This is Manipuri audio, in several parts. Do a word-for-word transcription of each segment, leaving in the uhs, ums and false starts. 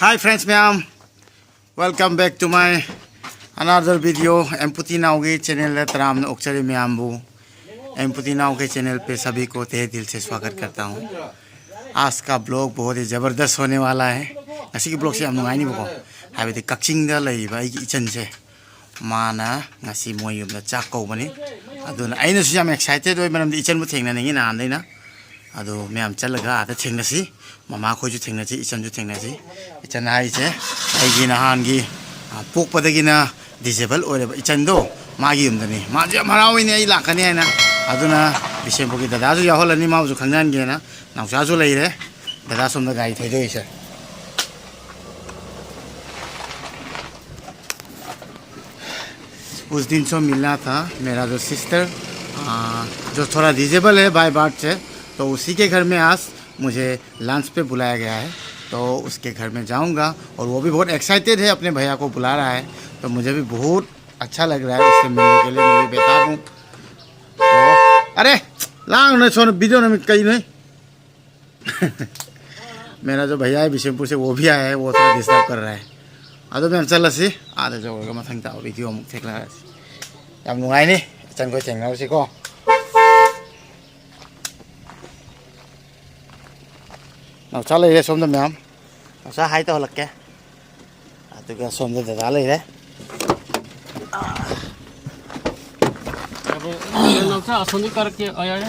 Hi friends ꯃꯌꯥꯝ, welcome back to my another video. ꯑꯦꯝꯄꯨꯇꯤ ꯅꯥꯎꯒꯤ ꯆꯦꯅꯦꯜꯗ ꯇꯔꯥꯝꯅ ꯑꯣꯛꯆꯔꯤ ꯃꯌꯥꯝꯕꯨ꯫ ꯑꯦꯝꯄꯨꯇꯤ ꯅꯥꯎꯒꯤ ꯆꯦꯅꯦꯜ ꯄꯦ ꯁꯕꯤ ꯀꯣ ꯇꯍꯦ ꯗꯤꯜ ꯁꯦ ꯁ꯭ꯋꯥꯒꯠ ꯀꯔꯇꯥ ꯍꯨ꯫ ꯑꯥꯖ ꯀꯥ ꯕ꯭ꯂꯣꯒ ꯕꯍꯨꯠ ꯍꯤ ꯖꯕꯔꯗꯁ ꯍꯣꯅꯦ ꯋꯥꯂꯥ ꯍꯦ꯫ ꯉꯁꯤꯒꯤ ꯕ꯭ꯂꯣꯒꯁꯦ ꯌꯥꯝ ꯅꯨꯡꯉꯥꯏꯅꯤꯕꯀꯣ, ꯍꯥꯏꯕꯗꯤ ꯀꯛꯆꯤꯡꯗ ꯂꯩꯔꯤꯕ ꯑꯩꯒꯤ ꯏꯆꯟꯁꯦ, ꯃꯥꯅ ꯉꯁꯤ ꯃꯣꯏ ꯌꯨꯝꯗ ꯆꯥꯛ ꯀꯧꯕꯅꯤ꯫ ꯑꯗꯨꯅ ꯑꯩꯅꯁꯨ ꯌꯥꯝ ꯑꯦꯛꯁꯥꯏꯇꯦꯠ ꯑꯣꯏ, ꯃꯔꯝꯗꯤ ꯏꯆꯟꯕꯨ ꯊꯦꯡꯅꯅꯤꯡꯉꯤ ꯅꯍꯥꯟꯗꯩꯅ꯫ ꯑꯗꯨ ꯃꯌꯥꯝ ꯆꯠꯂꯒ ꯑꯥꯗ ꯊꯦꯡꯅꯁꯤ, ꯃꯃꯥꯈꯣꯏꯁꯨ ꯊꯦꯡꯅꯁꯤ, ꯏꯆꯟꯁꯨ ꯊꯦꯡꯅꯁꯤ꯫ ꯏꯆꯟ ꯍꯥꯏꯁꯦ ꯑꯩꯒꯤ ꯅꯍꯥꯟꯒꯤ, ꯑ, ꯄꯣꯛꯄꯗꯒꯤꯅ ꯗꯤꯁꯦꯕꯜ ꯑꯣꯏꯔꯕ ꯏꯆꯟꯗꯣ, ꯃꯥꯒꯤ ꯌꯨꯝꯗꯅꯤ꯫ ꯃꯥꯁꯨ ꯌꯥꯝ ꯍꯔꯥꯎꯏꯅꯦ ꯑꯩ ꯂꯥꯛꯀꯅꯤ ꯍꯥꯏꯅ꯫ ꯑꯗꯨꯅ ꯕꯤꯁꯦꯝꯄꯨꯔꯒꯤ ꯗꯗꯥꯁꯨ ꯌꯥꯎꯍꯜꯂꯅꯤ, ꯃꯥꯕꯨꯁꯨ ꯈꯪꯅꯍꯟꯒꯦꯅ꯫ ꯅꯥꯎꯆꯥꯁꯨ ꯂꯩꯔꯦ꯫ ꯗꯗꯥ ꯁꯣꯝꯗ ꯒꯥꯔꯤ ꯊꯩꯗꯣꯛꯏꯁꯦ꯫ उस दिन जो मिला था मेरा जो सिस्टर, आ, जो थोड़ा डिजेबल है बाय बर्थ से, तो उसी के घर में आज मुझे लंच पे बुलाया गया है। तो उसके घर में जाऊंगा और वो भी बहुत एक्साइटेड है, अपने भैया को बुला रहा है। तो मुझे भी बहुत अच्छा लग रहा है उससे मिलने के लिए, मैं भी बेताब हूँ। तो अरे लांग ने सोन वीडियो में कहीं नहीं। मेरा जो भैया है बिशनपुर से, वो भी आया है, वो थोड़ा डिस्टर्ब कर रहा है। ꯑꯗꯣ ꯃꯌꯥꯝ ꯆꯠꯂꯁꯤ, ꯑꯥꯗ ꯌꯧꯔꯒ ꯃꯊꯪ ꯇꯥꯕ ꯚꯤꯗꯤꯑꯣ ꯑꯃꯨꯛ ꯊꯦꯡꯅꯔꯁꯤ꯫ ꯌꯥꯝ ꯅꯨꯡꯉꯥꯏꯅꯤ ꯏꯆꯟꯈꯣꯏ ꯊꯦꯡꯅꯕꯁꯤꯀꯣ꯫ ꯅꯥꯎꯆꯥ ꯂꯩꯔꯦ ꯁꯣꯝꯗ ꯃꯌꯥꯝ꯫ ꯅꯥꯎꯆꯥ ꯍꯥꯏ ꯇꯧꯍꯜꯂꯛꯀꯦ꯫ ꯑꯗꯨꯒ ꯁꯣꯝꯗ ꯗꯗꯥ ꯂꯩꯔꯦ꯫ ꯅꯥꯎꯆꯥ ꯑꯁꯣꯝꯗ ꯀꯥꯔꯛꯀꯦ꯫ ꯑ, ꯌꯥꯔꯦ꯫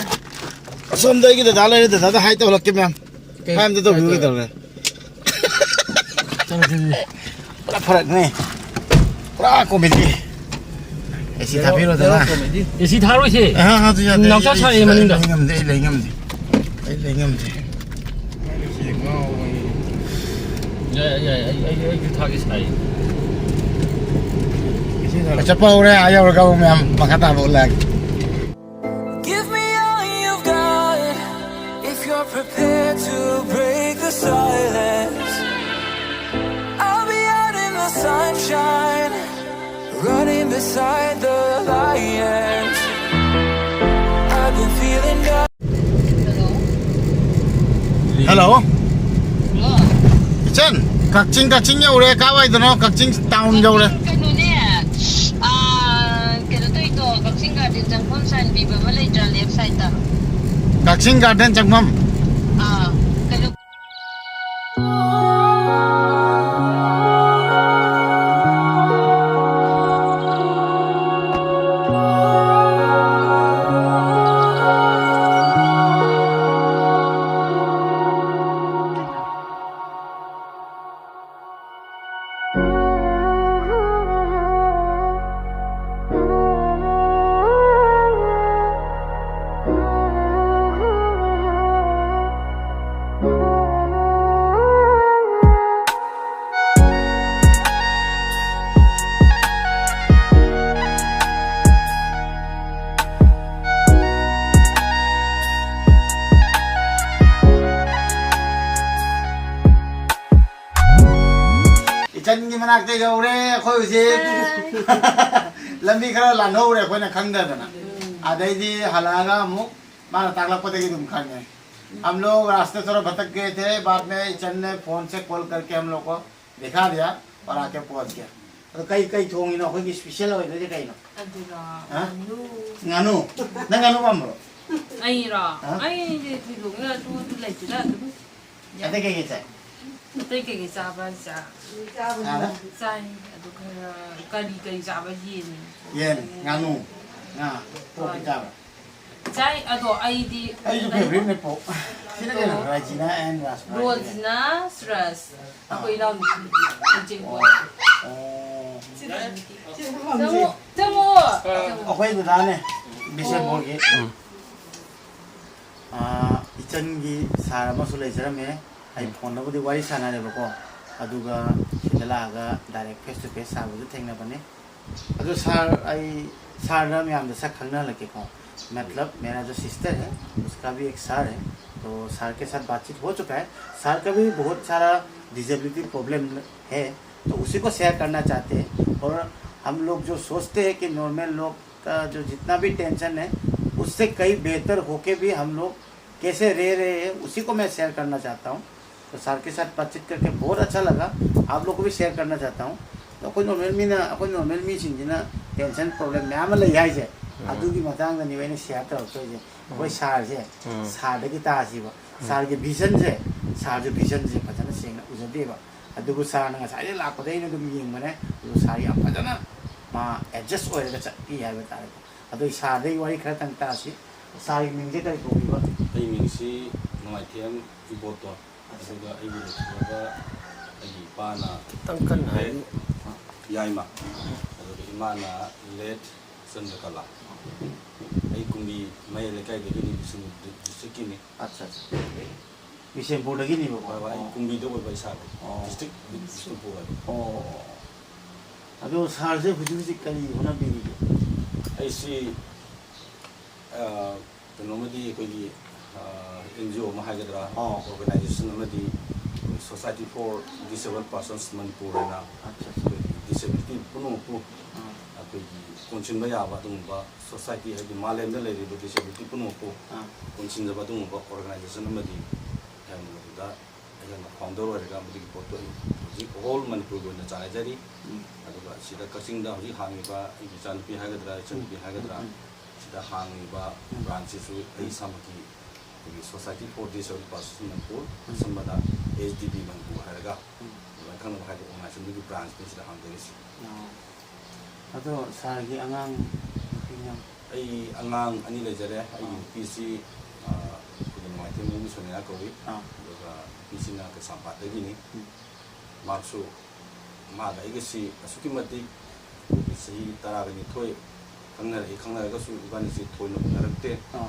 ꯑꯁꯣꯝꯗ ꯑꯩꯒꯤ ꯗꯗꯥ ꯂꯩꯔꯦ, ꯗꯗꯥꯗ ꯍꯥꯏ ꯇꯧꯍꯜꯂꯛꯀꯦ ꯃꯌꯥꯝ꯫ ꯀꯩ? ꯍꯥꯏ ꯑꯝꯇ ꯇꯧꯕꯤꯌꯨ ꯀꯩꯗꯧꯔꯦ? ꯄꯨꯔꯥ ꯐꯔꯛꯅꯦ꯫ ꯄꯨꯔꯥ ꯀꯣꯃꯦꯗꯤ꯫ ꯑꯦ ꯁꯤ ꯊꯥꯕꯤꯔꯣꯗꯅ꯫ ꯀꯣꯃꯦꯗꯤ꯫ ꯑꯦ ꯁꯤ ꯊꯥꯔꯣꯏꯁꯦ꯫ ꯑ, ꯑꯗꯨ ꯌꯥꯗꯦ꯫ ꯅꯥꯎꯆꯥ ꯑꯩ, ꯁꯥꯔꯛꯑꯦ ꯑꯩ ꯃꯅꯤꯡꯗ꯫ ꯂꯩ ꯉꯝꯗꯦ, ꯑꯩ ꯂꯩ ꯉꯝꯗꯦ꯫ ꯑꯩ ꯂꯩ ꯉꯝꯗꯦ꯫ ꯌꯥꯏ, ꯌꯥꯏ, ꯑꯩ, ꯑꯩ, ꯑꯩꯁꯨ ꯊꯥꯒꯦ ꯁꯥꯏ꯫ ꯆꯠꯄ ꯍꯧꯔꯦ, ꯑꯥ ꯌꯧꯔꯒ ꯑꯃꯨꯛ ꯃꯌꯥꯝ ꯃꯈꯥ ꯇꯥꯕ ꯎꯠꯂꯛꯑꯒꯦ꯫ Give me all you've got if you're prepared to break the silence. I'll be out in the sunshine, running beside the lions. I've been feeling down. Hello. ꯏꯆꯟ, ꯀꯛꯆꯤꯡ, ꯀꯛꯆꯤꯡ ꯌꯧꯔꯦ꯫ ꯀꯥꯏꯋꯥꯏꯗꯅꯣ? ꯀꯛꯆꯤꯡ ꯇꯥꯎꯟ ꯌꯧꯔꯦ꯫ ꯀꯩꯅꯣꯅꯦ, ꯑꯥ, ꯀꯩꯅꯣ ꯇꯧꯔꯤꯗꯣ, ꯀꯛꯆꯤꯡ ꯒꯥꯔꯗꯦꯟ ꯆꯪꯐꯝ ꯁꯥꯏꯟ ꯄꯤꯕ ꯑꯃ ꯂꯩꯇ꯭ꯔꯥ, ꯂꯦꯐ ꯁꯥꯏꯗꯇ? ꯀꯛꯆꯤꯡ ꯒꯥꯔꯗꯦꯟ ꯆꯪꯐꯝ꯫ ꯑꯥ, ꯀꯩꯅꯣ꯫ ꯏꯆꯟꯒꯤ ꯃꯅꯥꯛꯇ ꯌꯧꯔꯦ ꯑꯩꯈꯣꯏ ꯍꯧꯖꯤꯛ꯫ ꯂꯝꯕꯤ ꯈꯔ ꯂꯥꯟꯍꯧꯔꯦ ꯑꯩꯈꯣꯏꯅ ꯈꯪꯗꯗꯅ꯫ ꯑꯗꯩꯗꯤ ꯍꯜꯂꯛꯑꯒ ꯑꯃꯨꯛ ꯃꯥꯅ ꯇꯥꯛꯂꯛꯄꯗꯒꯤ ꯑꯗꯨꯝ ꯈꯪꯉꯦ꯫ हम लोग रास्ते थोड़ा भटक गए थे, बाद में इचन ने फोन से कॉल करके हम लोग को दिखा दिया और आके पहुंच गया। ꯑꯗꯣ ꯀꯩ, ꯀꯩ ꯊꯣꯡꯉꯤꯅꯣ? ꯑꯩꯈꯣꯏꯒꯤ ꯁ꯭ꯄꯤꯁꯦꯜ ꯑꯣꯏꯗꯣꯏꯁꯦ ꯀꯩꯅꯣ? ꯑꯗꯨꯔꯣ? ꯍꯥ? ꯉꯥꯅꯨ꯫ ꯉꯥꯅꯨ? ꯅꯪ ꯉꯥꯅꯨ ꯄꯥꯝꯕ꯭ꯔꯣ? ꯑꯩꯔꯣ? ꯍꯥ? ꯑꯩꯗꯤ ꯊꯣꯏꯗꯣꯛꯅ ꯑꯗꯨ, ꯑꯗꯨ ꯂꯩꯇꯦꯗ, ꯑꯗꯨꯝ ꯌꯥꯏ꯫ ꯑꯇꯩ ꯀꯩꯀꯩ ꯆꯥꯏ? ꯑꯇꯩ ꯀꯩꯀꯩ ꯆꯥꯕ ꯍꯥꯏꯁꯦ? ꯁꯥꯗ? ꯆꯥꯏ, ꯑꯗꯨ ꯈꯔ ꯀꯔꯤ ꯀꯔꯤ ꯆꯥꯕ? ꯌꯦꯟ꯫ ꯌꯦꯟ, ꯉꯥꯅꯨ, ꯉꯥ, ꯄꯣꯛꯇꯤ ꯍꯣꯏ꯫ ꯆꯥꯕ꯭ꯔꯥ? ꯆꯥꯏ, ꯑꯗꯣ ꯑꯩꯗꯤ ꯑꯩꯁꯨ ꯐꯦꯕꯔꯤꯠꯅꯦ ꯄꯣꯛ꯫ ꯁꯤꯅ ꯀꯩꯅꯣ? ꯑꯣ꯫ ꯔꯥꯖꯤꯅꯥ and ꯔꯥꯁꯃꯂꯥꯏ꯫ ꯔꯣꯖꯤꯅꯥ ꯁꯨꯔꯖ꯫ ꯑꯩꯈꯣꯏ ꯏꯅꯥꯎꯅꯨꯄꯤ ꯀꯦꯡꯀꯣꯏ꯫ ꯑꯣ꯫ ꯆꯪꯉꯣ, ꯆꯪꯉꯣ, ꯆꯪꯉꯣ꯫ ꯑꯩꯈꯣꯏ ꯗꯗꯥꯅꯦ, ꯕꯤꯁꯦꯝꯄꯨꯔꯒꯤ꯫ ꯎꯝ꯫ ꯑꯥ, ꯏꯆꯟꯒꯤ ꯁꯥꯔ ꯑꯃꯁꯨ ꯂꯩꯖꯔꯝꯃꯦ꯫ ꯑꯩ ꯎꯝ꯫ ꯐꯣꯟꯗꯕꯨꯗꯤ ꯋꯥꯔꯤ ꯁꯥꯟꯅꯔꯦꯕꯀꯣ, ꯑꯗꯨꯒ ꯁꯤꯗ ꯂꯥꯛꯑꯒ direct face to face ꯁꯥꯔꯕꯨꯁꯨ ꯊꯦꯡꯅꯕꯅꯦ꯫ ꯑꯗꯣ ꯁꯥꯔ, ꯑꯩ ꯁꯥꯔꯅ ꯃꯌꯥꯝꯗ ꯁꯛ ꯈꯪꯅꯍꯜꯂꯛꯀꯦꯀꯣ꯫ मतलब मेरा जो सिस्टर है, उसका भी एक सर है, तो सर के साथ बातचीत हो चुका है। सर का भी बहुत सारा डिजेबिलिटी प्रॉब्लम है, तो उसी को शेयर करना चाहते हैं। और हम लोग जो सोचते हैं कि नॉर्मल लोग का जो जितना भी टेंशन है, उससे कहीं बेहतर होके भी हम लोग कैसे रह रहे हैं, उसी को मैं शेयर करना चाहता हूँ। तो सर के साथ बातचीत करके बहुत अच्छा लगा। आप लोग को भी शेयर करना चाहता हूँ। तो ꯑꯩꯈꯣꯏ ꯅꯣꯔꯃꯦꯜ ꯃꯤꯅ, ꯑꯩꯈꯣꯏ ꯅꯣꯔꯃꯦꯜ ꯃꯤꯁꯤꯡꯁꯤꯅ ꯇꯦꯟꯁꯟ ꯄ꯭ꯔꯣꯕ꯭ꯂꯦꯝ ꯃꯌꯥꯝ ꯑꯃ ꯂꯩ ꯍꯥꯏꯁꯦ, ꯑꯗꯨꯒꯤ ꯃꯇꯥꯡꯗꯅꯦꯕ ꯑꯩꯅ ꯁꯤꯌꯔ ꯇꯧꯔꯛꯇꯣꯏꯁꯦ꯫ ꯑꯩꯈꯣꯏ ꯁꯥꯔꯁꯦ, ꯁꯥꯔꯗꯒꯤ ꯇꯥꯁꯤꯕ꯫ ꯁꯥꯔꯒꯤ ꯚꯤꯖꯟꯁꯦ, ꯁꯥꯔꯁꯨ ꯚꯤꯖꯟꯁꯦ ꯐꯖꯅ ꯁꯦꯡꯅ ꯎꯖꯗꯦꯕ꯫ ꯑꯗꯨꯕꯨ ꯁꯥꯔꯅ ꯉꯁꯥꯏꯗꯩ ꯂꯥꯛꯄꯗꯩ ꯑꯩꯅ ꯑꯗꯨꯝ ꯌꯦꯡꯕꯅꯦ꯫ ꯑꯗꯨ ꯁꯥꯔ ꯌꯥꯝ ꯐꯖꯅ ꯃꯥ ꯑꯦꯗꯖꯁ ꯑꯣꯏꯔꯒ ꯆꯠꯄꯤ ꯍꯥꯏꯕ ꯇꯥꯔꯦꯀꯣ꯫ ꯑꯗꯣ ꯑꯩ ꯁꯥꯔꯗꯩ ꯋꯥꯔꯤ ꯈꯔꯇꯪ ꯇꯥꯁꯤ꯫ ꯁꯥꯔꯒꯤ ꯃꯤꯡꯁꯦ ꯀꯔꯤ ꯀꯧꯕꯤꯕ? ꯑꯩ ꯃꯤꯡꯁꯤ ꯅꯣꯡꯃꯥꯏꯊꯦꯝ ꯏꯕꯣꯇꯣꯟ꯫ ꯑꯗꯨꯒ ꯑꯩꯒꯤ ꯂꯩꯈꯤꯗꯕ ꯑꯩꯒꯤ ꯏꯄꯥꯅ ꯈꯤꯇꯪ ꯀꯟꯅ ꯍꯥꯏꯕꯤꯌꯨ꯫ ꯌꯥꯏꯃ꯫ ꯑꯗꯨꯒ ꯏꯃꯥꯅ ꯂꯦꯠ ꯆꯟꯗ꯭ꯔꯀꯂꯥ꯫ ꯑꯩ ꯀꯨꯝꯕꯤ ꯃꯌꯥꯏ ꯂꯩꯀꯥꯏꯗꯒꯤꯅꯤ, ꯕꯤꯁꯅꯨꯄꯨꯔ ꯗꯤꯁꯇ꯭ꯔꯤꯛꯀꯤꯅꯤ꯫ ꯑꯠꯆꯥ, ꯑꯠꯆꯥ꯫ ꯕꯤꯁꯦꯝꯄꯨꯔꯗꯒꯤꯅꯦꯕꯀꯣ? ꯍꯣꯏ, ꯍꯣꯏ, ꯑꯩ ꯑꯣ꯫ ꯀꯨꯝꯕꯤꯗ ꯑꯣꯏꯕ ꯏꯁꯥꯗꯤ꯫ ꯑꯣ꯫ ꯗꯤꯁꯇ꯭ꯔꯤꯛ ꯕꯤ-, ꯕꯤꯁꯅꯨꯄꯨꯔ ꯑꯣꯏꯕ꯫ ꯑꯣ꯫ ꯑꯗꯣ ꯁꯥꯔꯁꯦ ꯍꯧꯖꯤꯛ ꯍꯧꯖꯤꯛ ꯀꯔꯤ ꯍꯣꯠꯅꯕꯤꯔꯤꯒꯦ? ꯑꯩꯁꯤ, ꯑ, ꯀꯩꯅꯣꯃꯗꯤ ꯑꯩꯈꯣꯏꯒꯤ, ꯑ, ꯑꯦꯟ ꯖꯤ ꯑꯣ ꯑꯃ ꯍꯥꯏꯒꯗ꯭ꯔꯥ, ꯑꯣ꯫ ꯑꯣꯔꯒꯅꯥꯏꯖꯦꯁꯟ ꯑꯃꯗꯤ Society for Disabled Persons Manipur ꯍꯥꯏꯅ ꯑꯠꯆꯥ, ꯑꯠꯆꯥ꯫ ꯑꯩꯈꯣꯏꯒꯤ ꯗꯤꯁꯦꯕꯤꯂꯤꯇꯤ ꯄꯨꯝꯅꯃꯛꯄꯨ ꯑꯥ꯫ ꯑꯩꯈꯣꯏꯒꯤ ꯀꯣꯟꯁꯤꯟꯕ ꯌꯥꯕ ꯑꯗꯨꯒꯨꯝꯕ ꯁꯣꯁꯥꯏꯇꯤ, ꯍꯥꯏꯗꯤ ꯃꯥꯂꯦꯝꯗ ꯂꯩꯔꯤꯕ ꯗꯤꯁꯦꯕꯤꯂꯤꯇꯤ ꯄꯨꯝꯅꯃꯛꯄꯨ ꯑꯥ꯫ ꯀꯣꯟꯁꯤꯟꯖꯕ ꯑꯗꯨꯒꯨꯝꯕ ꯑꯣꯔꯒꯅꯥꯏꯖꯦꯁꯟ ꯑꯃꯗꯤ ꯍꯥꯏꯕ ꯃꯗꯨꯗ ꯑꯩꯍꯥꯛꯅ ꯐꯥꯎꯟꯗꯔ ꯑꯣꯏꯔꯒ ꯃꯗꯨꯒꯤ ꯄꯣꯠꯇꯨ ꯑꯩ ꯍꯧꯖꯤꯛ ꯍꯣꯜ ꯃꯅꯤꯄꯨꯔꯒꯤ ꯑꯣꯏꯅ ꯆꯂꯥꯏꯖꯔꯤ꯫ ꯎꯝ꯫ ꯑꯗꯨꯒ ꯁꯤꯗ ꯀꯛꯆꯤꯡꯗ ꯍꯧꯖꯤꯛ ꯍꯥꯡꯉꯤꯕ ꯑꯩꯒꯤ ꯏꯆꯥꯅꯨꯄꯤ ꯍꯥꯏꯒꯗ꯭ꯔꯥ, ꯏꯆꯟꯅꯨꯄꯤ ꯍꯥꯏꯒꯗ꯭ꯔꯥ, ꯎꯝ, ꯎꯝ꯫ ꯁꯤꯗ ꯍꯥꯡꯉꯤꯕ ꯎꯝ꯫ ꯕ꯭ꯔꯥꯟꯁꯁꯤꯁꯨ ꯑꯩ ꯎꯝ꯫ ꯏꯁꯥꯃꯛꯀꯤ ꯑꯩꯈꯣꯏꯒꯤ Society for Disabled Persons Manipur, um. ꯑꯁꯝꯕꯗ ꯑꯦꯁ ꯗꯤ ꯕꯤ ꯃꯅꯤꯄꯨꯔ ꯍꯥꯏꯔꯒ ꯎꯝ꯫ ꯑꯗꯨꯃꯥꯏꯅ ꯈꯪꯅꯕ ꯍꯥꯏꯗꯤ ꯑꯣꯔꯒꯅꯥꯏꯖꯦꯁꯟꯗꯨꯒꯤ ꯕ꯭ꯔꯥꯟꯁꯅꯤ ꯁꯤꯗ ꯍꯥꯡꯖꯔꯤꯁꯤ꯫ ꯑꯣ꯫ ꯑꯗꯣ ꯁꯥꯔꯒꯤ ꯑꯉꯥꯡ ꯅꯨꯄꯤ ꯑꯉꯥꯡ? ꯑꯩ ꯑꯉꯥꯡ ꯑꯅꯤ ꯂꯩꯖꯔꯦ꯫ ꯑꯩꯒꯤ ꯑꯥ꯫ ꯅꯨꯄꯤꯁꯤ, ꯑ, ꯑꯩꯈꯣꯏꯒꯤ ꯅꯣꯡꯃꯥꯏꯊꯦꯝ ꯁꯣꯅꯤꯌꯥ ꯀꯧꯏ꯫ ꯑꯥ꯫ ꯑꯗꯨꯒ ꯅꯨꯄꯤꯁꯤꯅ ꯀꯩꯁꯥꯝꯄꯥꯠꯇꯒꯤꯅꯤ꯫ ꯎꯝ꯫ ꯃꯍꯥꯛꯁꯨ, ꯃꯥꯒ ꯑꯩꯒꯁꯤ ꯑꯁꯨꯛꯀꯤ ꯃꯇꯤꯛ ꯑꯩꯈꯣꯏꯒꯤ ꯆꯍꯤ ꯇꯔꯥꯒ ꯅꯤꯊꯣꯏ ꯈꯪꯅꯔꯛꯏ꯫ ꯈꯪꯅꯔꯒꯁꯨ ꯏꯕꯥꯅꯤꯁꯤ ꯊꯣꯏꯅ ꯎꯅꯔꯛꯇꯦ꯫ ꯑꯥ꯫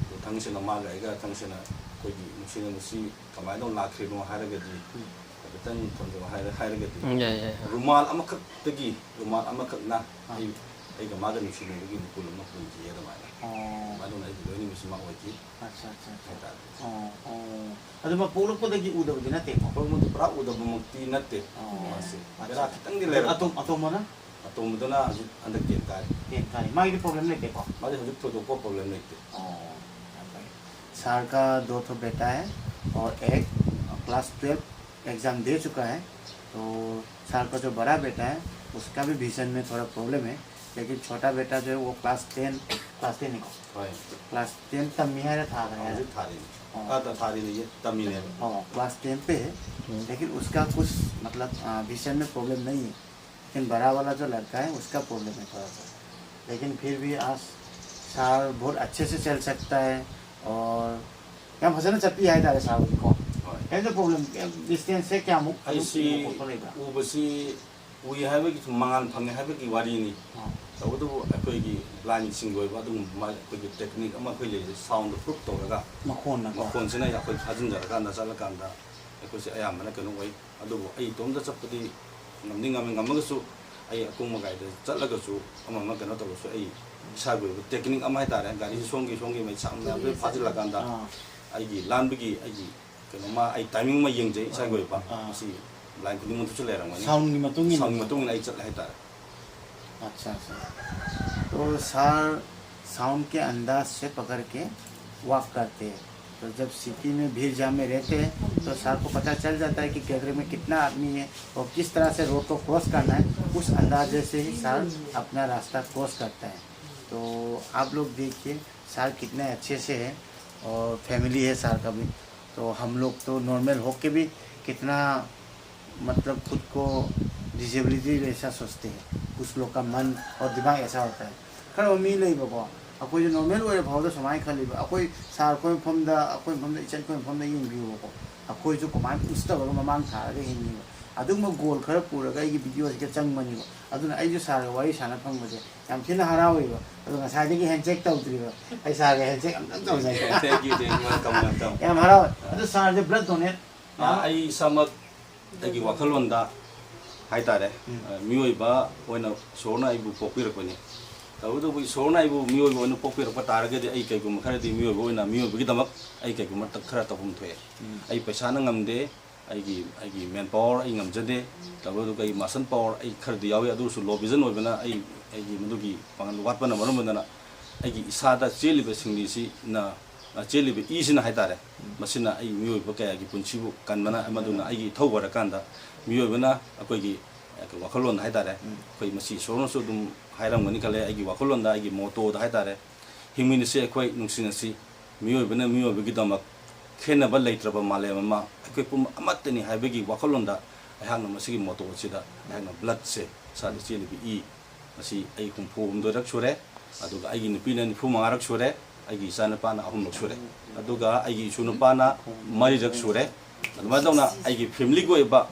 ꯑꯗꯣ ꯊꯥꯡꯁꯤꯅ ꯃꯥꯒ ꯑꯩꯒ ꯊꯥꯡꯁꯤꯅ ꯑꯩꯈꯣꯏꯒꯤ ꯅꯨꯡꯁꯤꯅꯕꯁꯤ ꯀꯃꯥꯏꯅ ꯂꯥꯛꯈ꯭ꯔꯤꯅꯣ ꯍꯥꯏꯔꯒꯗꯤ, ꯎꯝ꯫ ꯍꯥꯏꯐꯦꯠꯇꯪ ꯊꯝꯖꯧ ꯍꯥꯏꯔ-, ꯍꯥꯏꯔꯒꯗꯤ, ꯎꯝ, ꯌꯥꯏ, ꯌꯥꯏ, ꯌꯥꯏ꯫ ꯔꯨꯃꯥꯜ ꯑꯃꯈꯛꯇꯒꯤ, ꯔꯨꯃꯥꯜ ꯑꯃꯈꯛꯅ ꯑꯥ꯫ ꯑꯩ, ꯑꯩꯒ ꯃꯥꯒ ꯅꯨꯡꯁꯤꯅꯕꯒꯤ ꯃꯄꯨꯟ ꯑꯃ ꯄꯨꯟꯈꯤ ꯑꯗꯨꯃꯥꯏꯅ꯫ ꯑꯣ꯫ ꯑꯗꯨꯃꯥꯏꯅ ꯇꯧꯅ ꯑꯩꯒꯤ ꯂꯣꯏꯅꯃꯛꯁꯤ ꯃꯥ ꯑꯣꯏꯈꯤ ꯑꯠꯆꯥ, ꯑꯠꯆꯥ, ꯑꯠꯆꯥ꯫ ꯍꯥꯏꯇꯥꯔꯦ꯫ ꯑꯣ, ꯑꯣ꯫ ꯑꯗꯨ ꯃꯥ ꯄꯣꯛꯂꯛꯄꯗꯒꯤ ꯎꯗꯕꯗꯤ ꯅꯠꯇꯦꯀꯣ? ꯄꯣꯛꯂꯛꯄꯗꯒꯤ ꯄꯨꯔꯥ ꯎꯗꯕꯃꯛꯇꯤ ꯅꯠꯇꯦ꯫ ꯑꯣ꯫ ꯃꯥꯁꯦ ꯑꯠꯆꯥ꯫ ꯕꯦꯔꯥ ꯈꯤꯇꯪꯗꯤ ꯑꯗꯨ ꯂꯩꯔꯛꯄ꯫ ꯑꯇꯣꯝ-, ꯑꯇꯣꯝꯕꯅ? ꯑꯇꯣꯝꯕꯗꯨꯅ ꯍꯧꯖꯤꯛ ꯍꯟꯗꯛ ꯇꯦꯟ ꯀꯥꯔꯤ꯫ ꯇꯦꯟ ꯀꯥꯔꯤ꯫ ꯃꯥꯒꯤꯗꯤ ꯄ꯭ꯔꯣꯕ꯭ꯂꯦꯝ ꯂꯩꯇꯦꯀꯣ? ꯃꯥꯗꯤ ꯍꯧꯖꯤꯛ ꯊꯣꯏꯗꯣꯛꯄ ꯄ꯭ꯔꯣꯕ꯭ꯂꯦꯝ ꯂꯩꯇꯦ꯫ ꯑꯣ, ꯌꯥꯝ ꯐꯩ꯫ सर का दो ठो बेटा है और एक क्लास ट्वेल्व एग्ज़ाम दे चुका है। तो सर का जो बड़ा बेटा है, उसका भी विजन में थोड़ा प्रॉब्लम है, लेकिन छोटा बेटा जो है, वो क्लास टेन, क्लास टेन ही को, ꯍꯣꯏ꯫ क्लास टेन ꯇꯝꯃꯤ ꯍꯥꯏꯔ ꯊꯥꯈ꯭ꯔꯦ ꯍꯥꯏꯔ? ꯍꯧꯖꯤꯛ ꯊꯥꯔꯤꯅꯤ꯫ ꯑ, ꯊꯥꯔꯤꯅꯦꯌꯦ, ꯇꯝꯃꯤꯅꯦꯕ꯫ हाँ, क्लास टेन पे है, लेकिन उसका कुछ, मतलब, विजन में प्रॉब्लम नहीं है, लेकिन बड़ा वाला जो लड़का है, उसका प्रॉब्लम है थोड़ा सा। लेकिन फिर भी आज सर बहुत अच्छे से चल सकता है। और ꯌꯥꯝ ꯐꯖꯅ ꯆꯠꯄꯤ ꯍꯥꯏꯇꯥꯔꯦ ꯁꯥꯔ ꯍꯧꯖꯤꯛꯀꯣ꯫ ꯍꯣꯏ꯫ ꯀꯩꯝꯇ ꯄ꯭ꯔꯣꯕ꯭ꯂꯦꯝ, ꯗꯤꯁꯇꯦꯟꯁꯁꯦ ꯀꯌꯥꯃꯨꯛ ꯑꯩꯁꯤ ꯎꯕ ꯈꯣꯠꯄ ꯂꯩꯕ꯭ꯔꯥ? ꯎꯕꯁꯤ ꯎꯏ ꯍꯥꯏꯕꯒꯤ ꯁꯨꯝ ꯃꯉꯥꯜ ꯐꯪꯉꯦ ꯍꯥꯏꯕꯒꯤ ꯋꯥꯔꯤꯅꯤ꯫ ꯑꯥ꯫ ꯇꯧꯕꯇꯕꯨ ꯑꯩꯈꯣꯏꯒꯤ ꯕ꯭ꯂꯥꯏꯟꯁꯤꯡꯒꯤ ꯑꯣꯏꯕ ꯑꯗꯨꯒꯨꯝꯕ ꯃꯥ-, ꯑꯩꯈꯣꯏꯒꯤ ꯇꯦꯛꯅꯤꯛ ꯑꯃ ꯑꯩꯈꯣꯏ ꯂꯩꯔꯤꯁꯦ, ꯁꯥꯎꯟꯗ ꯄ꯭ꯔꯨꯐ ꯇꯧꯔꯒ ꯃꯈꯣꯟꯅꯀꯣ꯫ ꯃꯈꯣꯟꯁꯤꯅ ꯑꯩꯈꯣꯏ ꯐꯥꯖꯤꯟꯖꯔꯀꯥꯟꯗ ꯆꯠꯂꯀꯥꯟꯗ ꯑꯩꯈꯣꯏꯁꯦ ꯑꯌꯥꯝꯕꯅ ꯀꯩꯅꯣ ꯑꯣꯏ꯫ ꯑꯗꯨꯕꯨ ꯑꯩ ꯏꯇꯣꯝꯇ ꯆꯠꯄꯗꯤ ꯉꯝꯗꯤ ꯉꯝꯃꯤ, ꯉꯝꯃꯒꯁꯨ ꯑꯩ ꯑꯀꯨꯡ ꯑꯀꯥꯏꯗ ꯆꯠꯂꯒꯁꯨ ꯑꯃ ꯑꯃ ꯀꯩꯅꯣ ꯇꯧꯔꯁꯨ ꯑꯩ ꯏꯁꯥꯒꯤ ꯑꯣꯏꯕ ꯇꯦꯛꯅꯤꯛ ꯑꯃ ꯍꯥꯏꯇꯥꯔꯦ, ꯒꯥꯔꯤꯁꯦ ꯁꯣꯝꯒꯤ ꯁꯣꯝꯒꯤ ꯃꯩꯁꯥ ꯃꯌꯥꯝ ꯂꯣꯏ ꯐꯥꯖꯤꯜꯂꯀꯥꯟꯗ ꯑꯥ꯫ ꯑꯩꯒꯤ ꯂꯥꯟꯕꯒꯤ ꯑꯩꯒꯤ ꯀꯩꯅꯣꯃ ꯑꯩ ꯇꯥꯏꯃꯤꯡ ꯑꯃ ꯌꯦꯡꯖꯩ ꯏꯁꯥꯒꯤ ꯑꯣꯏꯕ꯫ ꯑꯥ꯫ ꯃꯁꯤ ꯕ꯭ꯂꯥꯏꯟ ꯈꯨꯗꯤꯡꯃꯛꯇꯁꯨ ꯂꯩꯔꯝꯒꯅꯤ꯫ ꯁꯥꯎꯟꯒꯤ ꯃꯇꯨꯡ ꯏꯟꯅ꯫ ꯁꯥꯎꯟꯒꯤ ꯃꯇꯨꯡ ꯏꯟꯅ ꯑꯩ ꯆꯠꯂꯦ ꯍꯥꯏꯇꯥꯔꯦ꯫ अच्छा, अच्छा। तो सर साउंड के अंदाज से पकड़ के वॉक करते हैं। तो जब सिटी में भीड़ जाम में रहते हैं, तो सर को पता चल जाता है कि गैदरिंग में कितना आदमी है और किस तरह से रोड को क्रॉस करना है। उस अंदाजे से ही सर अपना रास्ता क्रॉस करता है। तो आप लोग देखिए, सर कितने अच्छे से हैं और फैमिली है सर का भी। तो हम लोग तो नॉर्मल होके भी कितना, मतलब, खुद को डिजेबिलिटी जैसा सोचते हैं। कुछ लोग का मन और दिमाग ऐसा होता है। ꯈꯔ ꯃꯤ ꯂꯩꯕꯀꯣ, ꯑꯩꯈꯣꯏꯁꯨ ꯅꯣꯔꯃꯦꯜ ꯑꯣꯏꯔ ꯐꯥꯎꯗ ꯁꯨꯃꯥꯏꯅ ꯈꯜꯂꯤꯕ, ꯑꯩꯈꯣꯏ ꯁꯥꯔ ꯑꯩꯈꯣꯏ ꯃꯐꯝꯗ, ꯑꯩꯈꯣꯏ ꯃꯐꯝꯗ, ꯏꯆꯟ ꯑꯩꯈꯣꯏ ꯃꯐꯝꯗ ꯌꯦꯡꯕꯤꯌꯨꯕꯀꯣ, ꯑꯩꯈꯣꯏꯁꯨ ꯀꯃꯥꯏꯅ ꯄꯨꯁ ꯇꯧꯔꯒ ꯃꯃꯥꯡ ꯊꯥꯔꯒ ꯍꯤꯡꯉꯤꯕ, ꯑꯗꯨꯒꯨꯝꯕ ꯒꯣꯜ ꯈꯔ ꯄꯨꯔꯒ ꯑꯩꯒꯤ ꯚꯤꯗꯤꯑꯣꯁꯤꯗ ꯆꯪꯕꯅꯤꯀꯣ꯫ ꯑꯗꯨꯅ ꯑꯩꯁꯨ ꯁꯥꯔꯒ ꯋꯥꯔꯤ ꯁꯥꯟꯅ ꯐꯪꯕꯁꯦ ꯌꯥꯝ ꯊꯤꯅ ꯍꯔꯥꯎꯋꯦꯕ꯫ ꯑꯗꯣ ꯉꯁꯥꯏꯗꯒꯤ ꯍꯦꯟ ꯆꯦꯛ ꯇꯧꯗ꯭ꯔꯤꯕ, ꯑꯩ ꯁꯥꯔꯒ ꯍꯦꯟ ꯆꯦꯛ ꯑꯝꯇꯪ ꯇꯧꯖꯒꯦ꯫ Thank you, thank you, welcome, welcome. ꯌꯥꯝ ꯍꯔꯥꯎꯋꯦ꯫ ꯑꯗꯣ ꯁꯥꯔꯁꯦ ꯕ꯭ꯂꯗ ꯗꯣꯅꯦꯠ ꯑ, ꯑꯩ ꯏꯁꯥꯃꯛ ꯑꯩꯒꯤ ꯋꯥꯈꯜꯂꯣꯟꯗ ꯍꯥꯏꯇꯥꯔꯦ, ꯎꯝ꯫ ꯑ, ꯃꯤꯑꯣꯏꯕ ꯑꯣꯏꯅ ꯏꯁꯣꯔꯅ ꯑꯩꯕꯨ ꯄꯣꯛꯄꯤꯔꯛꯄꯅꯤ꯫ ꯇꯧꯕꯇꯕꯨ ꯏꯁꯣꯔꯅ ꯑꯩꯕꯨ ꯃꯤꯑꯣꯏꯕ ꯑꯣꯏꯅ ꯄꯣꯛꯄꯤꯔꯛꯄ ꯇꯥꯔꯒꯗꯤ ꯑꯩ ꯀꯩꯒꯨꯝꯕ ꯈꯔꯗꯤ ꯃꯤꯑꯣꯏꯕ ꯑꯣꯏꯅ ꯃꯤꯑꯣꯏꯕꯒꯤꯗꯃꯛ ꯑꯩ ꯀꯩꯒꯨꯝꯕ ꯈꯔ ꯇꯧꯐꯝ ꯊꯣꯛꯑꯦ꯫ ꯎꯝ꯫ ꯑꯩ ꯄꯩꯁꯥꯅ ꯉꯝꯗꯦ, ꯑꯩꯒꯤ, ꯑꯩꯒꯤ ꯃꯦꯟ ꯄꯥꯋꯔ ꯑꯩ ꯉꯝꯖꯗꯦ, ꯇꯧꯕꯇꯕꯨ ꯑꯩ ꯃꯁꯜ ꯄꯥꯋꯔ ꯑꯩ ꯈꯔꯗꯤ ꯌꯥꯎꯏ꯫ ꯑꯗꯨ ꯑꯣꯏꯔꯁꯨ ꯂꯣ ꯚꯤꯖꯟ ꯑꯣꯏꯕꯅ ꯑꯩ, ꯑꯩꯒꯤ ꯃꯗꯨꯒꯤ ꯄꯥꯡꯒꯜ ꯋꯥꯠꯄꯅ ꯃꯔꯝ ꯑꯣꯏꯗꯅ ꯑꯩꯒꯤ ꯏꯁꯥꯗ ꯆꯦꯜꯂꯤꯕ ꯁꯤꯡꯂꯤꯁꯤꯅ ꯑ, ꯆꯦꯜꯂꯤꯕ ꯏꯁꯤꯅ ꯍꯥꯏꯇꯥꯔꯦ, ꯃꯁꯤꯅ ꯑꯩ ꯃꯤꯑꯣꯏꯕ ꯀꯌꯥꯒꯤ ꯄꯨꯟꯁꯤꯕꯨ ꯀꯟꯕꯅ, ꯃꯗꯨꯅ ꯑꯩꯒꯤ ꯏꯊꯧ ꯑꯣꯏꯔꯀꯥꯟꯗ ꯃꯤꯑꯣꯏꯕꯅ ꯑꯩꯈꯣꯏꯒꯤ, ꯑ, ꯋꯥꯈꯜꯂꯣꯟꯗ ꯍꯥꯏꯇꯥꯔꯦ, ꯑꯩꯈꯣꯏ ꯃꯁꯤ ꯏꯁꯣꯔꯅꯁꯨ ꯑꯗꯨꯝ ꯍꯥꯏꯔꯝꯒꯅꯤ ꯈꯜꯂꯦ, ꯑꯩꯒꯤ ꯋꯥꯈꯜꯂꯣꯟꯗ, ꯑꯩꯒꯤ ꯃꯣꯇꯣꯗ ꯍꯥꯏꯇꯥꯔꯦ, "ꯍꯤꯡꯃꯤꯟꯅꯁꯤ ꯑꯩꯈꯣꯏ, ꯅꯨꯡꯁꯤꯅꯁꯤ, ꯃꯤꯑꯣꯏꯕꯅ ꯃꯤꯑꯣꯏꯕꯒꯤꯗꯃꯛ ꯈꯦꯠꯅꯕ ꯂꯩꯇ꯭ꯔꯕ ꯃꯥꯂꯦꯝ ꯑꯃ, ꯑꯩꯈꯣꯏ ꯄꯨꯝꯕ ꯑꯃꯠꯇꯅꯤ" ꯍꯥꯏꯕꯒꯤ ꯋꯥꯈꯜꯂꯣꯟꯗ ꯑꯩꯍꯥꯛꯅ ꯃꯁꯤꯒꯤ ꯃꯣꯇꯣ ꯑꯁꯤꯗ ꯑꯩꯍꯥꯛꯅ ꯕ꯭ꯂꯗꯁꯦ, ꯏꯁꯥꯗ ꯆꯦꯜꯂꯤꯕ ꯏ, ꯃꯁꯤ ꯑꯩ ꯍꯨꯝꯐꯨ ꯍꯨꯝꯗꯣꯏꯔꯛ ꯁꯨꯔꯦ, ꯑꯗꯨꯒ ꯑꯩꯒꯤ ꯅꯨꯄꯤꯅ ꯅꯤꯐꯨ ꯃꯉꯥꯔꯛ ꯁꯨꯔꯦ, ꯑꯩꯒꯤ ꯏꯆꯥꯅꯨꯄꯥꯅ ꯑꯍꯨꯝꯂꯛ ꯁꯨꯔꯦ, ꯑꯗꯨꯒ ꯑꯩꯒꯤ ꯏꯁꯨ ꯅꯨꯄꯥꯅ ꯃꯔꯤꯔꯛ ꯁꯨꯔꯦ꯫ ꯑꯗꯨꯃꯥꯏꯅ ꯇꯧꯅ ꯑꯩꯒꯤ ꯐꯦꯃꯤꯂꯤꯒꯤ ꯑꯣꯏꯕ